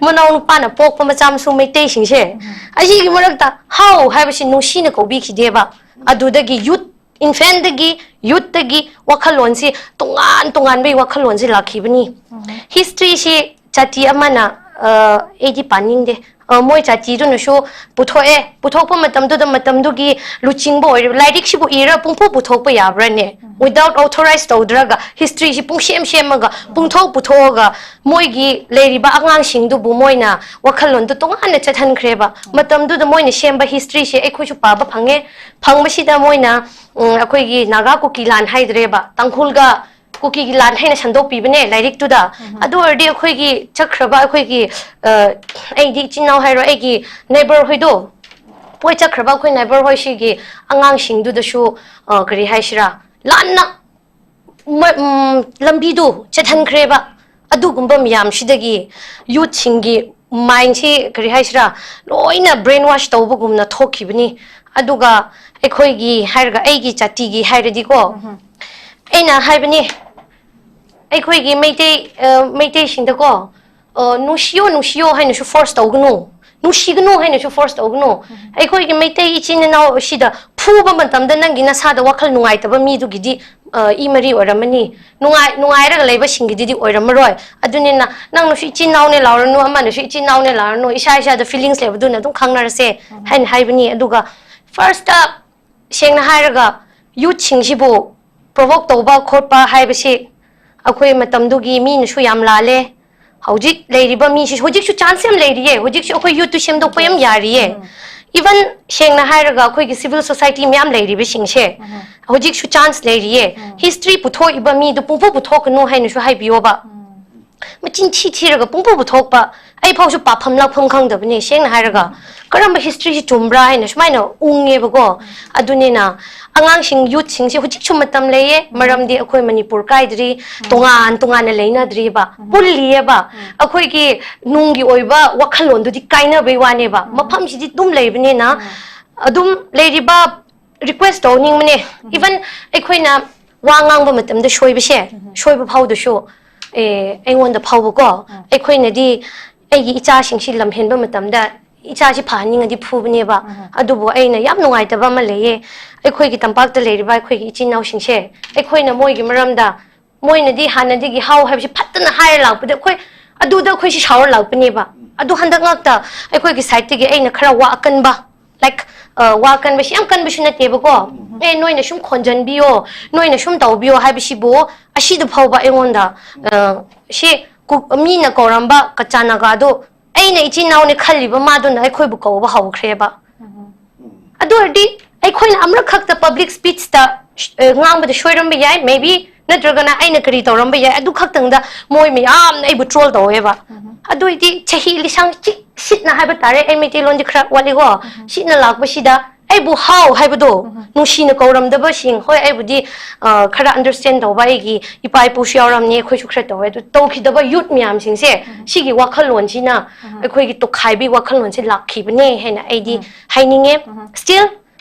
ꯃꯅꯥꯎꯅꯨꯄꯥꯅ ꯄꯣꯛꯄ ꯃꯆꯥ ꯃꯁꯨ ꯃꯩꯇꯩꯁꯤꯡꯁꯦ, ꯑꯁꯤꯒꯤ ꯃꯔꯛꯇ ꯍꯥꯎ ꯍꯥꯏꯕꯁꯤ ꯅꯨꯡꯁꯤꯅ ꯀꯧꯕꯤꯈꯤꯗꯦꯕ꯫ ꯑꯗꯨꯗꯒꯤ ꯌꯨꯠ, ꯏꯟꯐꯦꯟꯗꯒꯤ, ꯌꯨꯠꯇꯒꯤ ꯋꯥꯈꯜꯂꯣꯟꯁꯤ ꯇꯣꯉꯥꯟ ꯇꯣꯉꯥꯟꯕꯒꯤ ꯋꯥꯈꯜꯂꯣꯟꯁꯤ ꯂꯥꯛꯈꯤꯕꯅꯤ꯫ ꯍꯤꯁꯇ꯭ꯔꯤꯁꯤ ꯖꯥꯇꯤ ꯑꯃꯅ, ꯑ, ꯑꯩꯗꯤ ꯄꯥꯅꯤꯡꯗꯦ꯫ ꯑ, ꯃꯣꯏ ꯖꯥꯇꯤꯗꯨꯅꯁꯨ ꯄꯨꯊꯣꯛꯑꯦ꯫ ꯄꯨꯊꯣꯛꯄ ꯃꯇꯝꯗꯨꯗ ꯃꯇꯝꯗꯨꯒꯤ ꯂꯨꯆꯤꯡꯕ ꯑꯣꯏꯔꯤꯕ ꯂꯥꯏꯔꯤꯛꯁꯤꯕꯨ ꯏꯔ ꯄꯨꯡꯄꯨ ꯄꯨꯊꯣꯛꯄ ꯌꯥꯕ꯭ꯔꯥꯅꯦ? Without authorize ꯇꯧꯗ꯭ꯔꯒ ꯍꯤꯁꯇ꯭ꯔꯤꯁꯤ ꯄꯨꯡꯁꯦꯝ ꯁꯦꯝꯃꯒ ꯄꯨꯡꯊꯣꯛ ꯄꯨꯊꯣꯛꯑꯒ ꯃꯣꯏꯒꯤ ꯂꯩꯔꯤꯕ ꯑꯉꯥꯡꯁꯤꯡꯗꯨꯕꯨ ꯃꯣꯏꯅ ꯋꯥꯈꯜꯂꯣꯟꯗꯨ ꯇꯣꯉꯥꯟꯅ ꯆꯠꯍꯟꯈ꯭ꯔꯦꯕ꯫ ꯃꯇꯝꯗꯨꯗ ꯃꯣꯏꯅ ꯁꯦꯝꯕ ꯍꯤꯁꯇ꯭ꯔꯤꯁꯦ ꯑꯩꯈꯣꯏꯁꯨ ꯄꯥꯕ ꯐꯪꯉꯦ꯫ ꯐꯪꯕꯁꯤꯗ ꯃꯣꯏꯅ, ꯎꯝ, ꯑꯩꯈꯣꯏꯒꯤ ꯅꯥꯒꯥ ꯀꯨꯀꯤ ꯂꯥꯟ ꯍꯥꯏꯗ꯭ꯔꯦꯕ, ꯇꯥꯡꯈꯨꯜꯒ ꯀꯨꯀꯤꯒꯤ ꯂꯥꯟ ꯍꯥꯏꯅ ꯁꯟꯗꯣꯛꯄꯤꯕꯅꯦ ꯂꯥꯏꯔꯤꯛꯇꯨꯗ꯫ ꯑꯗꯨ ꯑꯣꯏꯔꯗꯤ ꯑꯩꯈꯣꯏꯒꯤ ꯆꯠꯈ꯭ꯔꯕ ꯑꯩꯈꯣꯏꯒꯤ, ꯑ, ꯑꯩꯗꯤ ꯏꯆꯤꯟ ꯏꯅꯥꯎ ꯍꯥꯏꯔꯣ, ꯑꯩꯒꯤ ꯅꯥꯏꯕꯔ ꯍꯣꯏꯗꯣ, ꯃꯣꯏ ꯆꯠꯈ꯭ꯔꯕ ꯑꯩꯈꯣꯏ ꯅꯥꯏꯕꯔ ꯍꯣꯏ ꯁꯤꯒꯤ ꯑꯉꯥꯡꯁꯤꯡꯗꯨꯗꯁꯨ, ꯑ, ꯀꯔꯤ ꯍꯥꯏꯁꯤꯔꯥ, ꯂꯥꯟꯅ ꯃ-, ꯎꯝ, ꯂꯝꯕꯤꯗꯨ ꯆꯠꯍꯟꯈ꯭ꯔꯦꯕ꯫ ꯑꯗꯨꯒꯨꯝꯕ ꯃꯌꯥꯝꯁꯤꯗꯒꯤ ꯌꯨꯠꯁꯤꯡꯒꯤ ꯃꯥꯏꯟꯁꯤ, ꯀꯔꯤ ꯍꯥꯏꯁꯤꯔꯥ, ꯂꯣꯏꯅ ꯕ꯭ꯔꯦꯟ ꯋꯥꯁ ꯇꯧꯕꯒꯨꯝꯅ ꯊꯣꯛꯈꯤꯕꯅꯤ꯫ ꯑꯗꯨꯒ ꯑꯩꯈꯣꯏꯒꯤ ꯍꯥꯏꯔꯒ, ꯑꯩꯒꯤ ꯖꯥꯇꯤꯒꯤ ꯍꯥꯏꯔꯗꯤꯀꯣ, ꯑꯩꯅ ꯍꯥꯏꯕꯅꯤ, ꯑꯩꯈꯣꯏꯒꯤ ꯃꯩꯇꯩ, ꯑ, ꯃꯩꯇꯩꯁꯤꯡꯗꯀꯣ, ꯑ, "ꯅꯨꯡꯁꯤꯌꯣ, ꯅꯨꯡꯁꯤꯌꯣ" ꯍꯥꯏꯅꯁꯨ ꯐꯣꯔꯁ ꯇꯧꯒꯅꯨ, "ꯅꯨꯡꯁꯤꯒꯅꯨ" ꯍꯥꯏꯅꯁꯨ ꯐꯣꯔꯁ ꯇꯧꯒꯅꯨ꯫ ꯑꯩꯈꯣꯏꯒꯤ ꯃꯩꯇꯩ ꯏꯆꯤꯟ ꯏꯅꯥꯎ ꯑꯁꯤꯗ ꯐꯨꯕ ꯃꯇꯝꯗ ꯅꯪꯒꯤ ꯅꯁꯥꯗ ꯋꯥꯈꯜ ꯅꯨꯡꯉꯥꯏꯇꯕ ꯃꯤꯗꯨꯒꯤꯗꯤ, ꯑ, ꯏ ꯃꯔꯤ ꯑꯣꯏꯔꯝꯃꯅꯤ꯫ ꯅꯨꯡꯉꯥꯏ-, ꯅꯨꯡꯉꯥꯏꯔꯒ ꯂꯩꯕꯁꯤꯡꯒꯤꯗꯨꯗꯤ ꯑꯣꯏꯔꯝꯃꯔꯣꯏ꯫ ꯑꯗꯨꯅꯤꯅ ꯅꯪꯅꯁꯨ ꯏꯆꯤꯟ ꯏꯅꯥꯎꯅꯦ ꯂꯥꯎꯔꯅꯨ, ꯑꯃꯅꯁꯨ ꯏꯆꯤꯟ ꯏꯅꯥꯎꯅꯦ ꯂꯥꯎꯔꯅꯨ, ꯏꯁꯥ ꯏꯁꯥꯗ ꯐꯤꯂꯤꯡꯁ ꯂꯩꯕꯗꯨꯅ ꯑꯗꯨꯝ ꯈꯪꯅꯔꯁꯦ ꯍꯥꯏꯅ ꯍꯥꯏꯕꯅꯤ꯫ ꯑꯗꯨꯒ ꯐꯥꯔꯁꯇ ꯁꯦꯡꯅ ꯍꯥꯏꯔꯒ ꯌꯨꯠꯁꯤꯡꯁꯤꯕꯨ ꯄ꯭ꯔꯣꯚꯣꯛ ꯇꯧꯕ ꯈꯣꯠꯄ ꯍꯥꯏꯕꯁꯤ ꯑꯩꯈꯣꯏ ꯃꯇꯝꯗꯨꯒꯤ ꯃꯤꯅꯁꯨ ꯌꯥꯝ ꯂꯥꯜꯂꯦ꯫ ꯍꯧꯖꯤꯛ ꯂꯩꯔꯤꯕ ꯃꯤꯁꯤ, ꯍꯧꯖꯤꯛꯁꯨ ꯆꯥꯟꯁ ꯌꯥꯝ ꯂꯩꯔꯤꯌꯦ, ꯍꯧꯖꯤꯛꯁꯨ ꯑꯩꯈꯣꯏ ꯌꯨꯠꯇꯨ ꯁꯦꯝꯗꯣꯛꯄ ꯌꯥꯝ ꯌꯥꯔꯤꯌꯦ꯫ ꯏꯚꯟ ꯁꯦꯡꯅ ꯍꯥꯏꯔꯒ ꯑꯩꯈꯣꯏꯒꯤ ꯁꯤꯚꯤꯜ ꯁꯣꯁꯥꯏꯇꯤ ꯃꯌꯥꯝ ꯂꯩꯔꯤꯕꯁꯤꯡꯁꯦ ꯍꯧꯖꯤꯛꯁꯨ ꯆꯥꯟꯁ ꯂꯩꯔꯤꯌꯦ꯫ ꯍꯤꯁꯇ꯭ꯔꯤ ꯄꯨꯊꯣꯛꯏꯕ ꯃꯤꯗꯨ ꯄꯨꯡꯄꯨ ꯄꯨꯊꯣꯛꯀꯅꯨ ꯍꯥꯏꯅꯁꯨ ꯍꯥꯏꯕꯤꯌꯣꯕ꯫ ꯃꯆꯤꯟ ꯊꯤ ꯊꯤꯔꯒ ꯄꯨꯡꯄꯨ ꯄꯨꯊꯣꯛꯄ, ꯑꯩ ꯐꯥꯎꯁꯨ ꯄꯥꯐꯝ ꯂꯥꯛꯐꯝ ꯈꯪꯗꯕꯅꯦ ꯁꯦꯡꯅ ꯍꯥꯏꯔꯒ꯫ ꯀꯔꯝꯕ ꯍꯤꯁꯇ꯭ꯔꯤꯁꯤ ꯆꯨꯝꯕ꯭ꯔꯥ ꯍꯥꯏꯅ ꯁꯨꯃꯥꯏꯅ ꯎꯪꯉꯦꯕꯀꯣ꯫ ꯑꯗꯨꯅꯤꯅ ꯑꯉꯥꯡꯁꯤꯡ, ꯌꯨꯠꯁꯤꯡꯁꯦ ꯍꯧꯖꯤꯛꯁꯨ ꯃꯇꯝ ꯂꯩꯌꯦ, ꯃꯔꯝꯗꯤ ꯑꯩꯈꯣꯏ ꯃꯅꯤꯄꯨꯔ ꯀꯥꯏꯗ꯭ꯔꯤ, ꯇꯣꯉꯥꯟ ꯇꯣꯉꯥꯟꯅ ꯂꯩꯅꯗ꯭ꯔꯤꯕ, ꯄꯨꯜꯂꯤꯑꯕ꯫ ꯑꯩꯈꯣꯏꯒꯤ ꯅꯨꯡꯒꯤ ꯑꯣꯏꯕ ꯋꯥꯈꯜꯂꯣꯟꯗꯨꯗꯤ ꯀꯥꯏꯅꯕꯩ ꯋꯥꯅꯦꯕ, ꯃꯐꯝꯁꯤꯗꯤ ꯑꯗꯨꯝ ꯂꯩꯕꯅꯤꯅ꯫ ꯑꯗꯨꯝ ꯂꯩꯔꯤꯕ ꯔꯤꯀ꯭ꯋꯦꯁ ꯇꯧꯅꯤꯡꯕꯅꯦ꯫ ꯏꯚꯟ ꯑꯩꯈꯣꯏꯅ ꯋꯥ ꯉꯥꯡꯕ ꯃꯇꯝꯗ ꯁꯣꯏꯕꯁꯦ, ꯁꯣꯏꯕ ꯐꯥꯎꯗꯁꯨ, ꯑꯦ, ꯑꯩꯉꯣꯟꯗ ꯐꯥꯎꯕꯀꯣ, ꯑꯩꯈꯣꯏꯅꯗꯤ ꯑꯩꯒꯤ ꯏꯆꯥꯁꯤꯡꯁꯤ ꯂꯝꯍꯦꯟꯕ ꯃꯇꯝꯗ ꯏꯆꯥꯁꯤ ꯐꯍꯟꯅꯤꯡꯉꯗꯤ ꯐꯨꯕꯅꯦꯕ꯫ ꯑꯗꯨꯕꯨ ꯑꯩꯅ ꯌꯥꯝ ꯅꯨꯡꯉꯥꯏꯇꯕ ꯑꯃ ꯂꯩꯌꯦ, ꯑꯩꯈꯣꯏꯒꯤ ꯇꯝꯄꯥꯛꯇ ꯂꯩꯔꯤꯕ ꯑꯩꯈꯣꯏꯒꯤ ꯏꯆꯤꯟ ꯏꯅꯥꯎꯁꯤꯡꯁꯦ, ꯑꯩꯈꯣꯏꯅ ꯃꯣꯏꯒꯤ ꯃꯔꯝꯗ, ꯃꯣꯏꯅꯗꯤ ꯍꯥꯟꯅꯗꯒꯤ ꯍꯥꯎ ꯍꯥꯏꯕꯁꯤ ꯐꯠꯇꯅ ꯍꯥꯏꯔ ꯂꯥꯛꯄꯗ ꯑꯩꯈꯣꯏ ꯑꯗꯨꯗ ꯑꯩꯈꯣꯏꯁꯤ ꯁꯥꯎꯔ ꯂꯥꯛꯄꯅꯦꯕ꯫ ꯑꯗꯨ ꯍꯟꯗꯛ ꯉꯥꯛꯇ ꯑꯩꯈꯣꯏꯒꯤ ꯁꯥꯏꯠꯇꯒꯤ ꯑꯩꯅ ꯈꯔ ꯋꯥ ꯑꯀꯟꯕ, ꯂꯥꯏꯛ, ꯋꯥ ꯀꯟꯕꯁꯤ ꯌꯥꯝ ꯀꯟꯕꯁꯨ ꯅꯠꯇꯦꯕꯀꯣ꯫ ꯑꯦ, ꯅꯣꯏꯅ ꯁꯨꯝ ꯈꯣꯟꯖꯟꯕꯤꯌꯣ, ꯅꯣꯏꯅ ꯁꯨꯝ ꯇꯧꯕꯤꯌꯣ ꯍꯥꯏꯕꯁꯤꯕꯨ ꯑꯁꯤꯗ ꯐꯥꯎꯕ ꯑꯩꯉꯣꯟꯗ, ꯑ, ꯁꯤ ꯀꯨ-, ꯃꯤꯅ ꯀꯧꯔꯝꯕ ꯀꯆꯥ ꯅꯥꯒꯥꯗꯣ ꯑꯩꯅ ꯏꯆꯤꯟ ꯏꯅꯥꯎꯅꯦ ꯈꯜꯂꯤꯕ ꯃꯥꯗꯨꯅ ꯑꯩꯈꯣꯏꯕꯨ ꯀꯧꯕ ꯍꯧꯈ꯭ꯔꯦꯕ꯫ ꯑꯗꯨ ꯑꯣꯏꯔꯗꯤ ꯑꯩꯈꯣꯏꯅ ꯑꯃꯔꯛꯈꯛꯇ ꯄꯕ꯭ꯂꯤꯛ ꯁ꯭ꯄꯤꯆꯇ ꯉꯥꯡꯕꯗ ꯁꯣꯏꯔꯝꯕ ꯌꯥꯏ, maybe ꯅꯠꯇ꯭ꯔꯒꯅ ꯑꯩꯅ ꯀꯔꯤ ꯇꯧꯔꯝꯕ ꯌꯥꯏ, ꯑꯗꯨ ꯈꯛꯇꯪꯗ ꯃꯣꯏ ꯃꯌꯥꯝꯅ ꯑꯩꯕꯨ ꯇ꯭ꯔꯣꯜ ꯇꯧꯋꯦꯕ꯫ ꯑꯗꯨꯏꯗꯤ ꯆꯍꯤ ꯂꯤꯁꯥꯡ ꯆꯤꯛ ꯁꯤꯠꯅ ꯍꯥꯏꯕ ꯇꯥꯔꯦ, ꯑꯩ ꯃꯩꯇꯩꯂꯣꯟꯗꯤ ꯈꯔ ꯋꯥꯠꯂꯤꯀꯣ꯫ ꯁꯤꯠꯅ ꯂꯥꯛꯄꯁꯤꯗ ꯑꯩꯕꯨ ꯍꯥꯎ ꯍꯥꯏꯕꯗꯣ ꯅꯨꯡꯁꯤꯅ ꯀꯧꯔꯝꯗꯕꯁꯤꯡ, ꯍꯣꯏ, ꯑꯩꯕꯨꯗꯤ ꯑ, ꯈꯔ ꯑꯟꯗꯔꯁ꯭ꯇꯦꯟ ꯇꯧꯕ ꯑꯩꯒꯤ ꯏꯄꯥ ꯏꯄꯨꯁꯨ ꯌꯥꯎꯔꯝꯅꯤ, ꯑꯩꯈꯣꯏꯁꯨ ꯈꯔ ꯇꯧꯋꯦ꯫ ꯑꯗꯨ ꯇꯧꯈꯤꯗꯕ ꯌꯨꯠ ꯃꯌꯥꯝꯁꯤꯡꯁꯦ, ꯁꯤꯒꯤ ꯋꯥꯈꯜꯂꯣꯟꯁꯤꯅ ꯑꯩꯈꯣꯏꯒꯤ ꯇꯣꯈꯥꯏꯕꯤ ꯋꯥꯈꯜꯂꯣꯟꯁꯦ ꯂꯥꯛꯈꯤꯕꯅꯦ ꯍꯥꯏꯅ ꯑꯩꯗꯤ ꯍꯥꯏꯅꯤꯡꯉꯦ꯫ Still,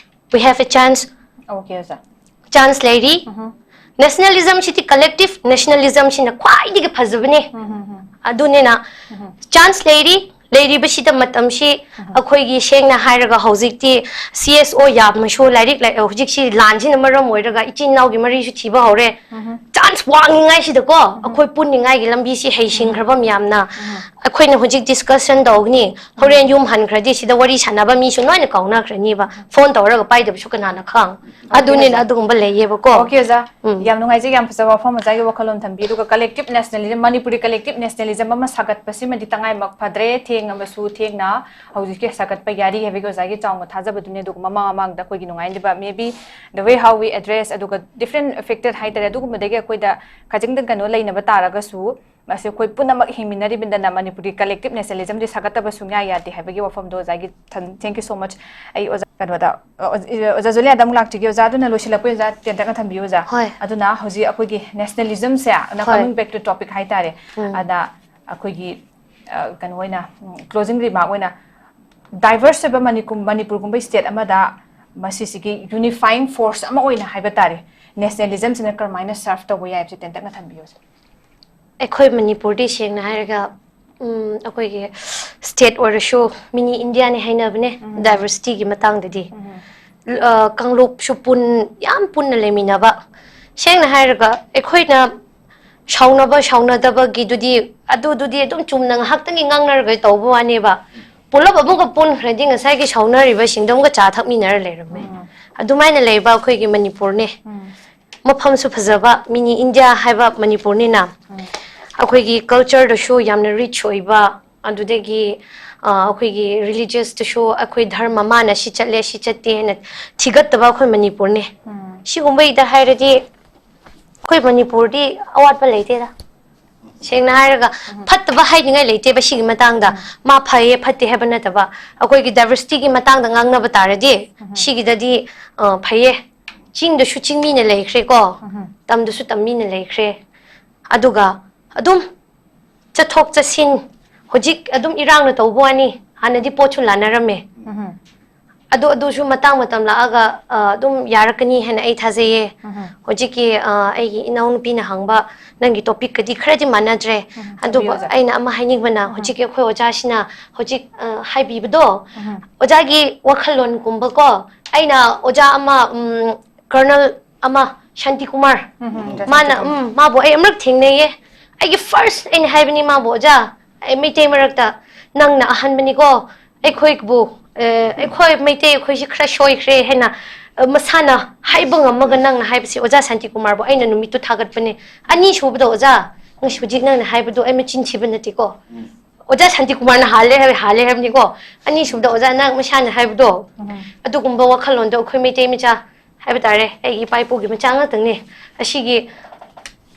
we have a chance. Okay, ꯑꯣꯖꯥ꯫ Chance ꯂꯩꯔꯤ꯫ Nationalism ꯁꯤꯗꯤ, collective nationalism ꯁꯤꯅ ꯈ꯭ꯋꯥꯏꯗꯒꯤ ꯐꯖꯕꯅꯦ꯫ ꯑꯗꯨꯅꯤꯅ chance ꯂꯩꯔꯤ꯫ ꯂꯩꯔꯤꯕꯁꯤꯗ ꯃꯇꯝꯁꯤ ꯑꯩꯈꯣꯏꯒꯤ, ꯁꯦꯡꯅ ꯍꯥꯏꯔꯒ, ꯍꯧꯖꯤꯛꯇꯤ C S O ꯌꯥꯝꯃꯁꯨ, ꯂꯥꯏꯔꯤꯛ ꯂꯥꯏ-, ꯍꯧꯖꯤꯛꯁꯤ ꯂꯥꯟꯁꯤꯅ ꯃꯔꯝ ꯑꯣꯏꯔꯒ ꯏꯆꯤꯟ ꯏꯅꯥꯎꯒꯤ ꯃꯔꯤꯁꯨ ꯊꯤꯕ ꯍꯧꯔꯦ꯫ Chance ꯋꯥꯡꯂꯤꯉꯥꯏꯁꯤꯗꯀꯣ ꯑꯩꯈꯣꯏ ꯄꯨꯟꯅꯤꯡꯉꯥꯏꯒꯤ ꯂꯝꯕꯤꯁꯤ ꯍꯩꯁꯤꯡꯈ꯭ꯔꯕ ꯃꯌꯥꯝꯅ꯫ ꯑꯩꯈꯣꯏꯅ ꯍꯧꯖꯤꯛ discussion ꯇꯧꯒꯅꯤ, ꯍꯣꯔꯦꯟ ꯌꯨꯝ ꯍꯟꯈ꯭ꯔꯗꯤ ꯁꯤꯗ ꯋꯥꯔꯤ ꯁꯥꯟꯅꯕ ꯃꯤꯁꯨ ꯂꯣꯏꯅ ꯀꯥꯎꯅꯈ꯭ꯔꯅꯤꯕ, phone ꯇꯧꯔꯒ ꯄꯥꯏꯗꯕꯁꯨ ꯀꯅꯥꯅ ꯈꯪ꯫ ꯑꯗꯨꯅꯤꯅ ꯑꯗꯨꯒꯨꯝꯕ ꯂꯩꯌꯦꯕꯀꯣ꯫ Okay, ꯑꯣꯖꯥ꯫ ꯌꯥꯝ ꯅꯨꯡꯉꯥꯏꯖꯩ, ꯌꯥꯝ ꯐꯖꯕ ꯋꯥꯐꯝ ꯑꯣꯖꯥꯒꯤ ꯋꯥꯈꯜꯂꯣꯟ ꯊꯝꯕꯤ꯫ ꯑꯗꯨꯒ collective nationalism, Manipuri collective nationalism ꯑꯃ ꯁꯥꯒꯠꯄꯁꯤꯃꯗꯤ ꯇꯉꯥꯏꯃꯛ ꯐꯗ꯭ꯔꯦ꯫ ꯊꯦꯡꯉꯕꯁꯨ ꯊꯦꯡꯅ ꯍꯧꯖꯤꯛꯀꯤ ꯁꯥꯒꯠꯄ ꯌꯥꯔꯤ ꯍꯥꯏꯕꯒꯤ ꯑꯣꯖꯥꯒꯤ ꯆꯥꯎꯅ ꯊꯥꯖꯕꯗꯨꯅꯤ꯫ ꯑꯗꯨꯒ ꯃꯃꯥꯡ ꯃꯃꯥꯡꯗ ꯑꯩꯈꯣꯏꯒꯤ ꯅꯨꯡꯉꯥꯏꯅꯗꯕ, maybe the way how we address, ꯑꯗꯨꯒ different affected ꯍꯥꯏꯇꯥꯔꯦ, ꯑꯗꯨꯒꯨꯝꯕꯗꯒꯤ ꯑꯩꯈꯣꯏꯗ ꯈꯖꯤꯛꯇꯪ ꯀꯩꯅꯣ ꯂꯩꯅꯕ ꯇꯥꯔꯒꯁꯨ, ꯃꯁꯤ ꯑꯩꯈꯣꯏ ꯄꯨꯝꯅꯃꯛ ꯍꯤꯡꯃꯤꯟꯅꯔꯤꯕꯅꯤꯅ, ꯃꯅꯤꯄꯨꯔꯒꯤ collective nationalism ꯗꯤ ꯁꯥꯒꯠꯇꯕ ꯁꯨꯡꯌꯥ ꯌꯥꯗꯦ ꯍꯥꯏꯕꯒꯤ ꯋꯥꯐꯝꯗꯣ ꯑꯣꯖꯥꯒꯤ ꯊꯝ-, thank you so much꯫ ꯑꯩ ꯑꯣꯖꯥ ꯀꯩꯅꯣꯗ, ꯑꯣ-, ꯑꯣꯖꯥ ꯖꯨꯂꯤꯌꯥꯗ ꯑꯃꯨꯛ ꯂꯥꯛꯆꯒꯦ꯫ ꯑꯣꯖꯥ, ꯑꯗꯨꯅ ꯂꯣꯏꯁꯤꯜꯂꯛꯄ ꯑꯣꯏꯅ ꯑꯣꯖꯥ ꯇꯦꯟꯇꯛꯅ ꯊꯝꯕꯤꯌꯨ ꯑꯣꯖꯥ꯫ ꯍꯣꯏ꯫ ꯑꯗꯨꯅ ꯍꯧꯖꯤꯛ ꯑꯩꯈꯣꯏꯒꯤ nationalism ꯁꯦ, ꯑꯗꯨꯅ ꯍꯣꯏ꯫ Coming back to topic ꯍꯥꯏꯇꯥꯔꯦ, ꯎꯝ꯫ ꯑꯗ ꯑꯩꯈꯣꯏꯒꯤ, ꯑ, ꯀꯩꯅꯣ ꯑꯣꯏꯅ, ꯎꯝ, closing remark ꯑꯣꯏꯅ, diverse ꯑꯣꯏꯕ ꯃꯅꯤꯀꯨ-, ꯃꯅꯤꯄꯨꯔꯒꯨꯝꯕ state ꯑꯃꯗ ꯃꯁꯤꯁꯤꯒꯤ unifying force ꯑꯃ ꯑꯣꯏꯅ ꯍꯥꯏꯕ ꯇꯥꯔꯦ, nationalism ꯁꯤꯅ ꯀꯔꯝꯍꯥꯏꯅ serve ꯇꯧꯕ ꯌꯥꯏ ꯍꯥꯏꯕꯁꯦ ꯇꯦꯟꯇꯛꯅ ꯊꯝꯕꯤꯌꯨ꯫ ꯑꯩꯈꯣꯏ ꯃꯅꯤꯄꯨꯔꯗꯤ, ꯁꯦꯡꯅ ꯍꯥꯏꯔꯒ, ꯎꯝ, ꯑꯩꯈꯣꯏꯒꯤ state ꯑꯣꯏꯔꯁꯨ mini India ꯅꯦ ꯍꯥꯏꯅꯕꯅꯦ, diversity ꯒꯤ ꯃꯇꯥꯡꯗꯗꯤ꯫ ꯑ, ꯀꯥꯡꯂꯨꯞꯁꯨ ꯄꯨꯟ-, ꯌꯥꯝ ꯄꯨꯟꯅ ꯂꯩꯃꯤꯟꯅꯕ꯫ ꯁꯦꯡꯅ ꯍꯥꯏꯔꯒ, ꯑꯩꯈꯣꯏꯅ ꯁꯥꯎꯅꯕ ꯁꯥꯎꯅꯗꯕꯒꯤꯗꯨꯗꯤ, ꯑꯗꯨꯗꯨꯗꯤ ꯑꯗꯨꯝ ꯆꯨꯝꯅ ꯉꯥꯏꯍꯥꯛꯇꯪꯒꯤ ꯉꯥꯡꯅꯔꯒ ꯇꯧꯕ ꯋꯥꯅꯦꯕ꯫ ꯄꯨꯂꯞ ꯑꯃꯨꯛꯀ ꯄꯨꯟꯈ꯭ꯔꯗꯤ ꯉꯁꯥꯏꯒꯤ ꯁꯥꯎꯅꯔꯤꯕꯁꯤꯡꯗꯣ ꯑꯃꯨꯛꯀ ꯆꯥ ꯊꯛꯃꯤꯟꯅꯔ ꯂꯩꯔꯝꯃꯦ꯫ ꯑꯗꯨꯃꯥꯏꯅ ꯂꯩꯕ ꯑꯩꯈꯣꯏꯒꯤ ꯃꯅꯤꯄꯨꯔꯅꯦ꯫ ꯃꯐꯝꯁꯨ ꯐꯖꯕ, mini India ꯍꯥꯏꯕ ꯃꯅꯤꯄꯨꯔꯅꯤꯅ꯫ ꯑꯩꯈꯣꯏꯒꯤ culture ꯗꯁꯨ ꯌꯥꯝꯅ rich ꯑꯣꯏꯕ, ꯑꯗꯨꯗꯒꯤ, ꯑ, ꯑꯩꯈꯣꯏꯒꯤ religious ꯇꯁꯨ ꯑꯩꯈꯣꯏ ꯙꯔꯃ ꯃꯥꯅ ꯁꯤ ꯆꯠꯂꯦ, ꯁꯤ ꯆꯠꯇꯦ ꯍꯥꯏꯅ ꯊꯤꯒꯠꯇꯕ ꯑꯩꯈꯣꯏ ꯃꯅꯤꯄꯨꯔꯅꯦ꯫ ꯁꯤꯒꯨꯝꯕꯒꯤꯗ ꯍꯥꯏꯔꯗꯤ ꯑꯩꯈꯣꯏ ꯃꯅꯤꯄꯨꯔꯗꯤ ꯑꯋꯥꯠꯄ ꯂꯩꯇꯦꯗ꯫ ꯁꯦꯡꯅ ꯍꯥꯏꯔꯒ ꯐꯠꯇꯕ ꯍꯥꯏꯅꯤꯡꯉꯥꯏ ꯂꯩꯇꯦꯕ ꯁꯤꯒꯤ ꯃꯇꯥꯡꯗ꯫ ꯃꯥ ꯐꯩꯌꯦ ꯐꯠꯇꯦ ꯍꯥꯏꯕ ꯅꯠꯇꯕ, ꯑꯩꯈꯣꯏꯒꯤ diversityꯒꯤ ꯃꯇꯥꯡꯗ ꯉꯥꯡꯅꯕ ꯇꯥꯔꯗꯤ, ꯁꯤꯒꯤꯗꯗꯤ ꯑ, ꯐꯩꯌꯦ꯫ ꯆꯤꯡꯗꯁꯨ ꯆꯤꯡꯃꯤꯅ ꯂꯩꯈ꯭ꯔꯦꯀꯣ, ꯇꯝꯗꯁꯨ ꯇꯝꯃꯤꯅ ꯂꯩꯈ꯭ꯔꯦ꯫ ꯑꯗꯨꯒ ꯑꯗꯨꯝ ꯆꯠꯊꯣꯛ ꯆꯠꯁꯤꯟ, ꯍꯧꯖꯤꯛ ꯑꯗꯨꯝ ꯏꯔꯥꯡꯅ ꯇꯧꯕ ꯋꯥꯅꯤ, ꯍꯥꯟꯅꯗꯤ ꯄꯣꯠꯁꯨ ꯂꯥꯟꯅꯔꯝꯃꯦ꯫ ꯑꯗꯣ ꯑꯗꯨꯁꯨ ꯃꯇꯥꯡ ꯃꯇꯝ ꯂꯥꯛꯑꯒ ꯑ, ꯑꯗꯨꯝ ꯌꯥꯔꯛꯀꯅꯤ ꯍꯥꯏꯅ ꯑꯩ ꯊꯥꯖꯩꯌꯦ꯫ ꯍꯧꯖꯤꯛꯀꯤ ꯑ, ꯑꯩꯒꯤ ꯏꯅꯥꯎꯅꯨꯄꯤꯅ ꯍꯪꯕ ꯅꯪꯒꯤ topicꯀꯗꯤ ꯈꯔꯗꯤ ꯃꯥꯟꯅꯗ꯭ꯔꯦ꯫ ꯑꯗꯨꯕꯨ ꯊꯝꯕꯤꯌꯨ, ꯑꯣꯖꯥ꯫ ꯑꯩꯅ ꯑꯃ ꯍꯥꯏꯅꯤꯡꯕꯅ, ꯍꯧꯖꯤꯛꯀꯤ ꯑꯩꯈꯣꯏ ꯑꯣꯖꯥꯁꯤꯅ ꯍꯧꯖꯤꯛ ꯑ, ꯍꯥꯏꯕꯤꯕꯗꯣ, ꯑꯣꯖꯥꯒꯤ ꯋꯥꯈꯜꯂꯣꯟꯒꯨꯝꯕꯀꯣ, ꯑꯩꯅ ꯑꯣꯖꯥ ꯑꯃ ꯎꯝ, Colonel ꯑꯃ ꯁꯥꯟꯇꯤ ꯀꯨꯃꯥꯔ, ꯎꯝ, ꯎꯝ, ꯃꯥꯅ ꯁꯥꯟꯇꯤ ꯀꯨꯃꯥꯔ꯫ ꯎꯝ, ꯃꯥꯕꯨ ꯑꯩ ꯑꯃꯔꯛ ꯊꯦꯡꯅꯩꯌꯦ꯫ ꯑꯩꯒꯤ first ꯑꯩꯅ ꯍꯥꯏꯕꯅꯤ ꯃꯥꯕꯨ, "ꯑꯣꯖꯥ, ꯑꯩ ꯃꯩꯇꯩ ꯃꯔꯛꯇ ꯅꯪꯅ ꯑꯍꯥꯟꯕꯅꯤꯀꯣ, ꯑꯩꯈꯣꯏꯕꯨ ꯑ, ꯑꯩꯈꯣꯏ ꯃꯩꯇꯩ ꯑꯩꯈꯣꯏꯁꯤ ꯈꯔ ꯁꯣꯏꯈ꯭ꯔꯦ" ꯍꯥꯏꯅ ꯑ, ꯃꯁꯥꯅ ꯍꯥꯏꯕ ꯉꯝꯃꯒ ꯅꯪꯅ ꯍꯥꯏꯕꯁꯤ ꯑꯣꯖꯥ ꯁꯥꯟꯇꯤ ꯀꯨꯃꯥꯔꯕꯨ ꯑꯩꯅ ꯅꯨꯃꯤꯠꯇꯨ ꯊꯥꯒꯠꯄꯅꯦ꯫ ꯑꯅꯤꯁꯨꯕꯗ ꯑꯣꯖꯥ, ꯉꯁꯤ ꯍꯧꯖꯤꯛ ꯅꯪꯅ ꯍꯥꯏꯕꯗꯨ ꯑꯩ ꯃꯆꯤꯟ ꯊꯤꯕ ꯅꯠꯇꯦꯀꯣ꯫ ꯑꯣꯖꯥ ꯁꯥꯟꯇꯤ ꯀꯨꯃꯥꯔꯅ ꯍꯥꯜꯂꯦ ꯍꯥꯏꯕ, ꯍꯥꯜꯂꯦ ꯍꯥꯏꯕꯅꯤꯀꯣ꯫ ꯑꯅꯤꯁꯨꯕꯗ ꯑꯣꯖꯥ ꯅꯪ ꯃꯁꯥꯅ ꯍꯥꯏꯕꯗꯣ, ꯑꯗꯨꯒꯨꯝꯕ ꯋꯥꯈꯜꯂꯣꯟꯗꯣ ꯑꯩꯈꯣꯏ ꯃꯩꯇꯩ ꯃꯆꯥ ꯍꯥꯏꯕ ꯇꯥꯔꯦ, ꯑꯩꯒꯤ ꯏꯄꯥ ꯏꯄꯨꯒꯤ ꯃꯆꯥ ꯉꯥꯛꯇꯅꯦ꯫ ꯑꯁꯤꯒꯤ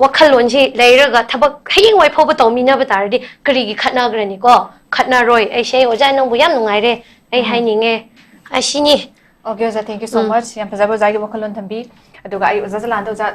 ꯋꯥꯈꯜꯂꯣꯟꯁꯤ ꯂꯩꯔꯒ ꯊꯕꯛ ꯍꯌꯦꯡꯋꯥꯏ ꯐꯥꯎꯕ ꯇꯧꯃꯤꯟꯅꯕ ꯇꯥꯔꯗꯤ ꯀꯔꯤꯒꯤ ꯈꯠꯅꯒ꯭ꯔꯅꯤꯀꯣ? ꯈꯠꯅꯔꯣꯏ꯫ ꯑꯩꯁꯦ ꯑꯣꯖꯥ ꯅꯪꯕꯨ ꯌꯥꯝ ꯅꯨꯡꯉꯥꯏꯔꯦ ꯑꯩ ꯍꯥꯏꯅꯤꯡꯉꯦ꯫ ꯑꯁꯤꯅꯤ꯫ Okay, ꯑꯣꯖꯥ, thank you so much. ꯌꯥꯝ ꯐꯖꯕ ꯑꯣꯖꯥꯒꯤ ꯋꯥꯈꯜꯂꯣꯟ ꯊꯝꯕꯤ꯫ ꯑꯗꯨꯒ ꯑꯩ ꯑꯣꯖꯥ ꯖꯂꯥꯟꯗ ꯑꯣꯖꯥ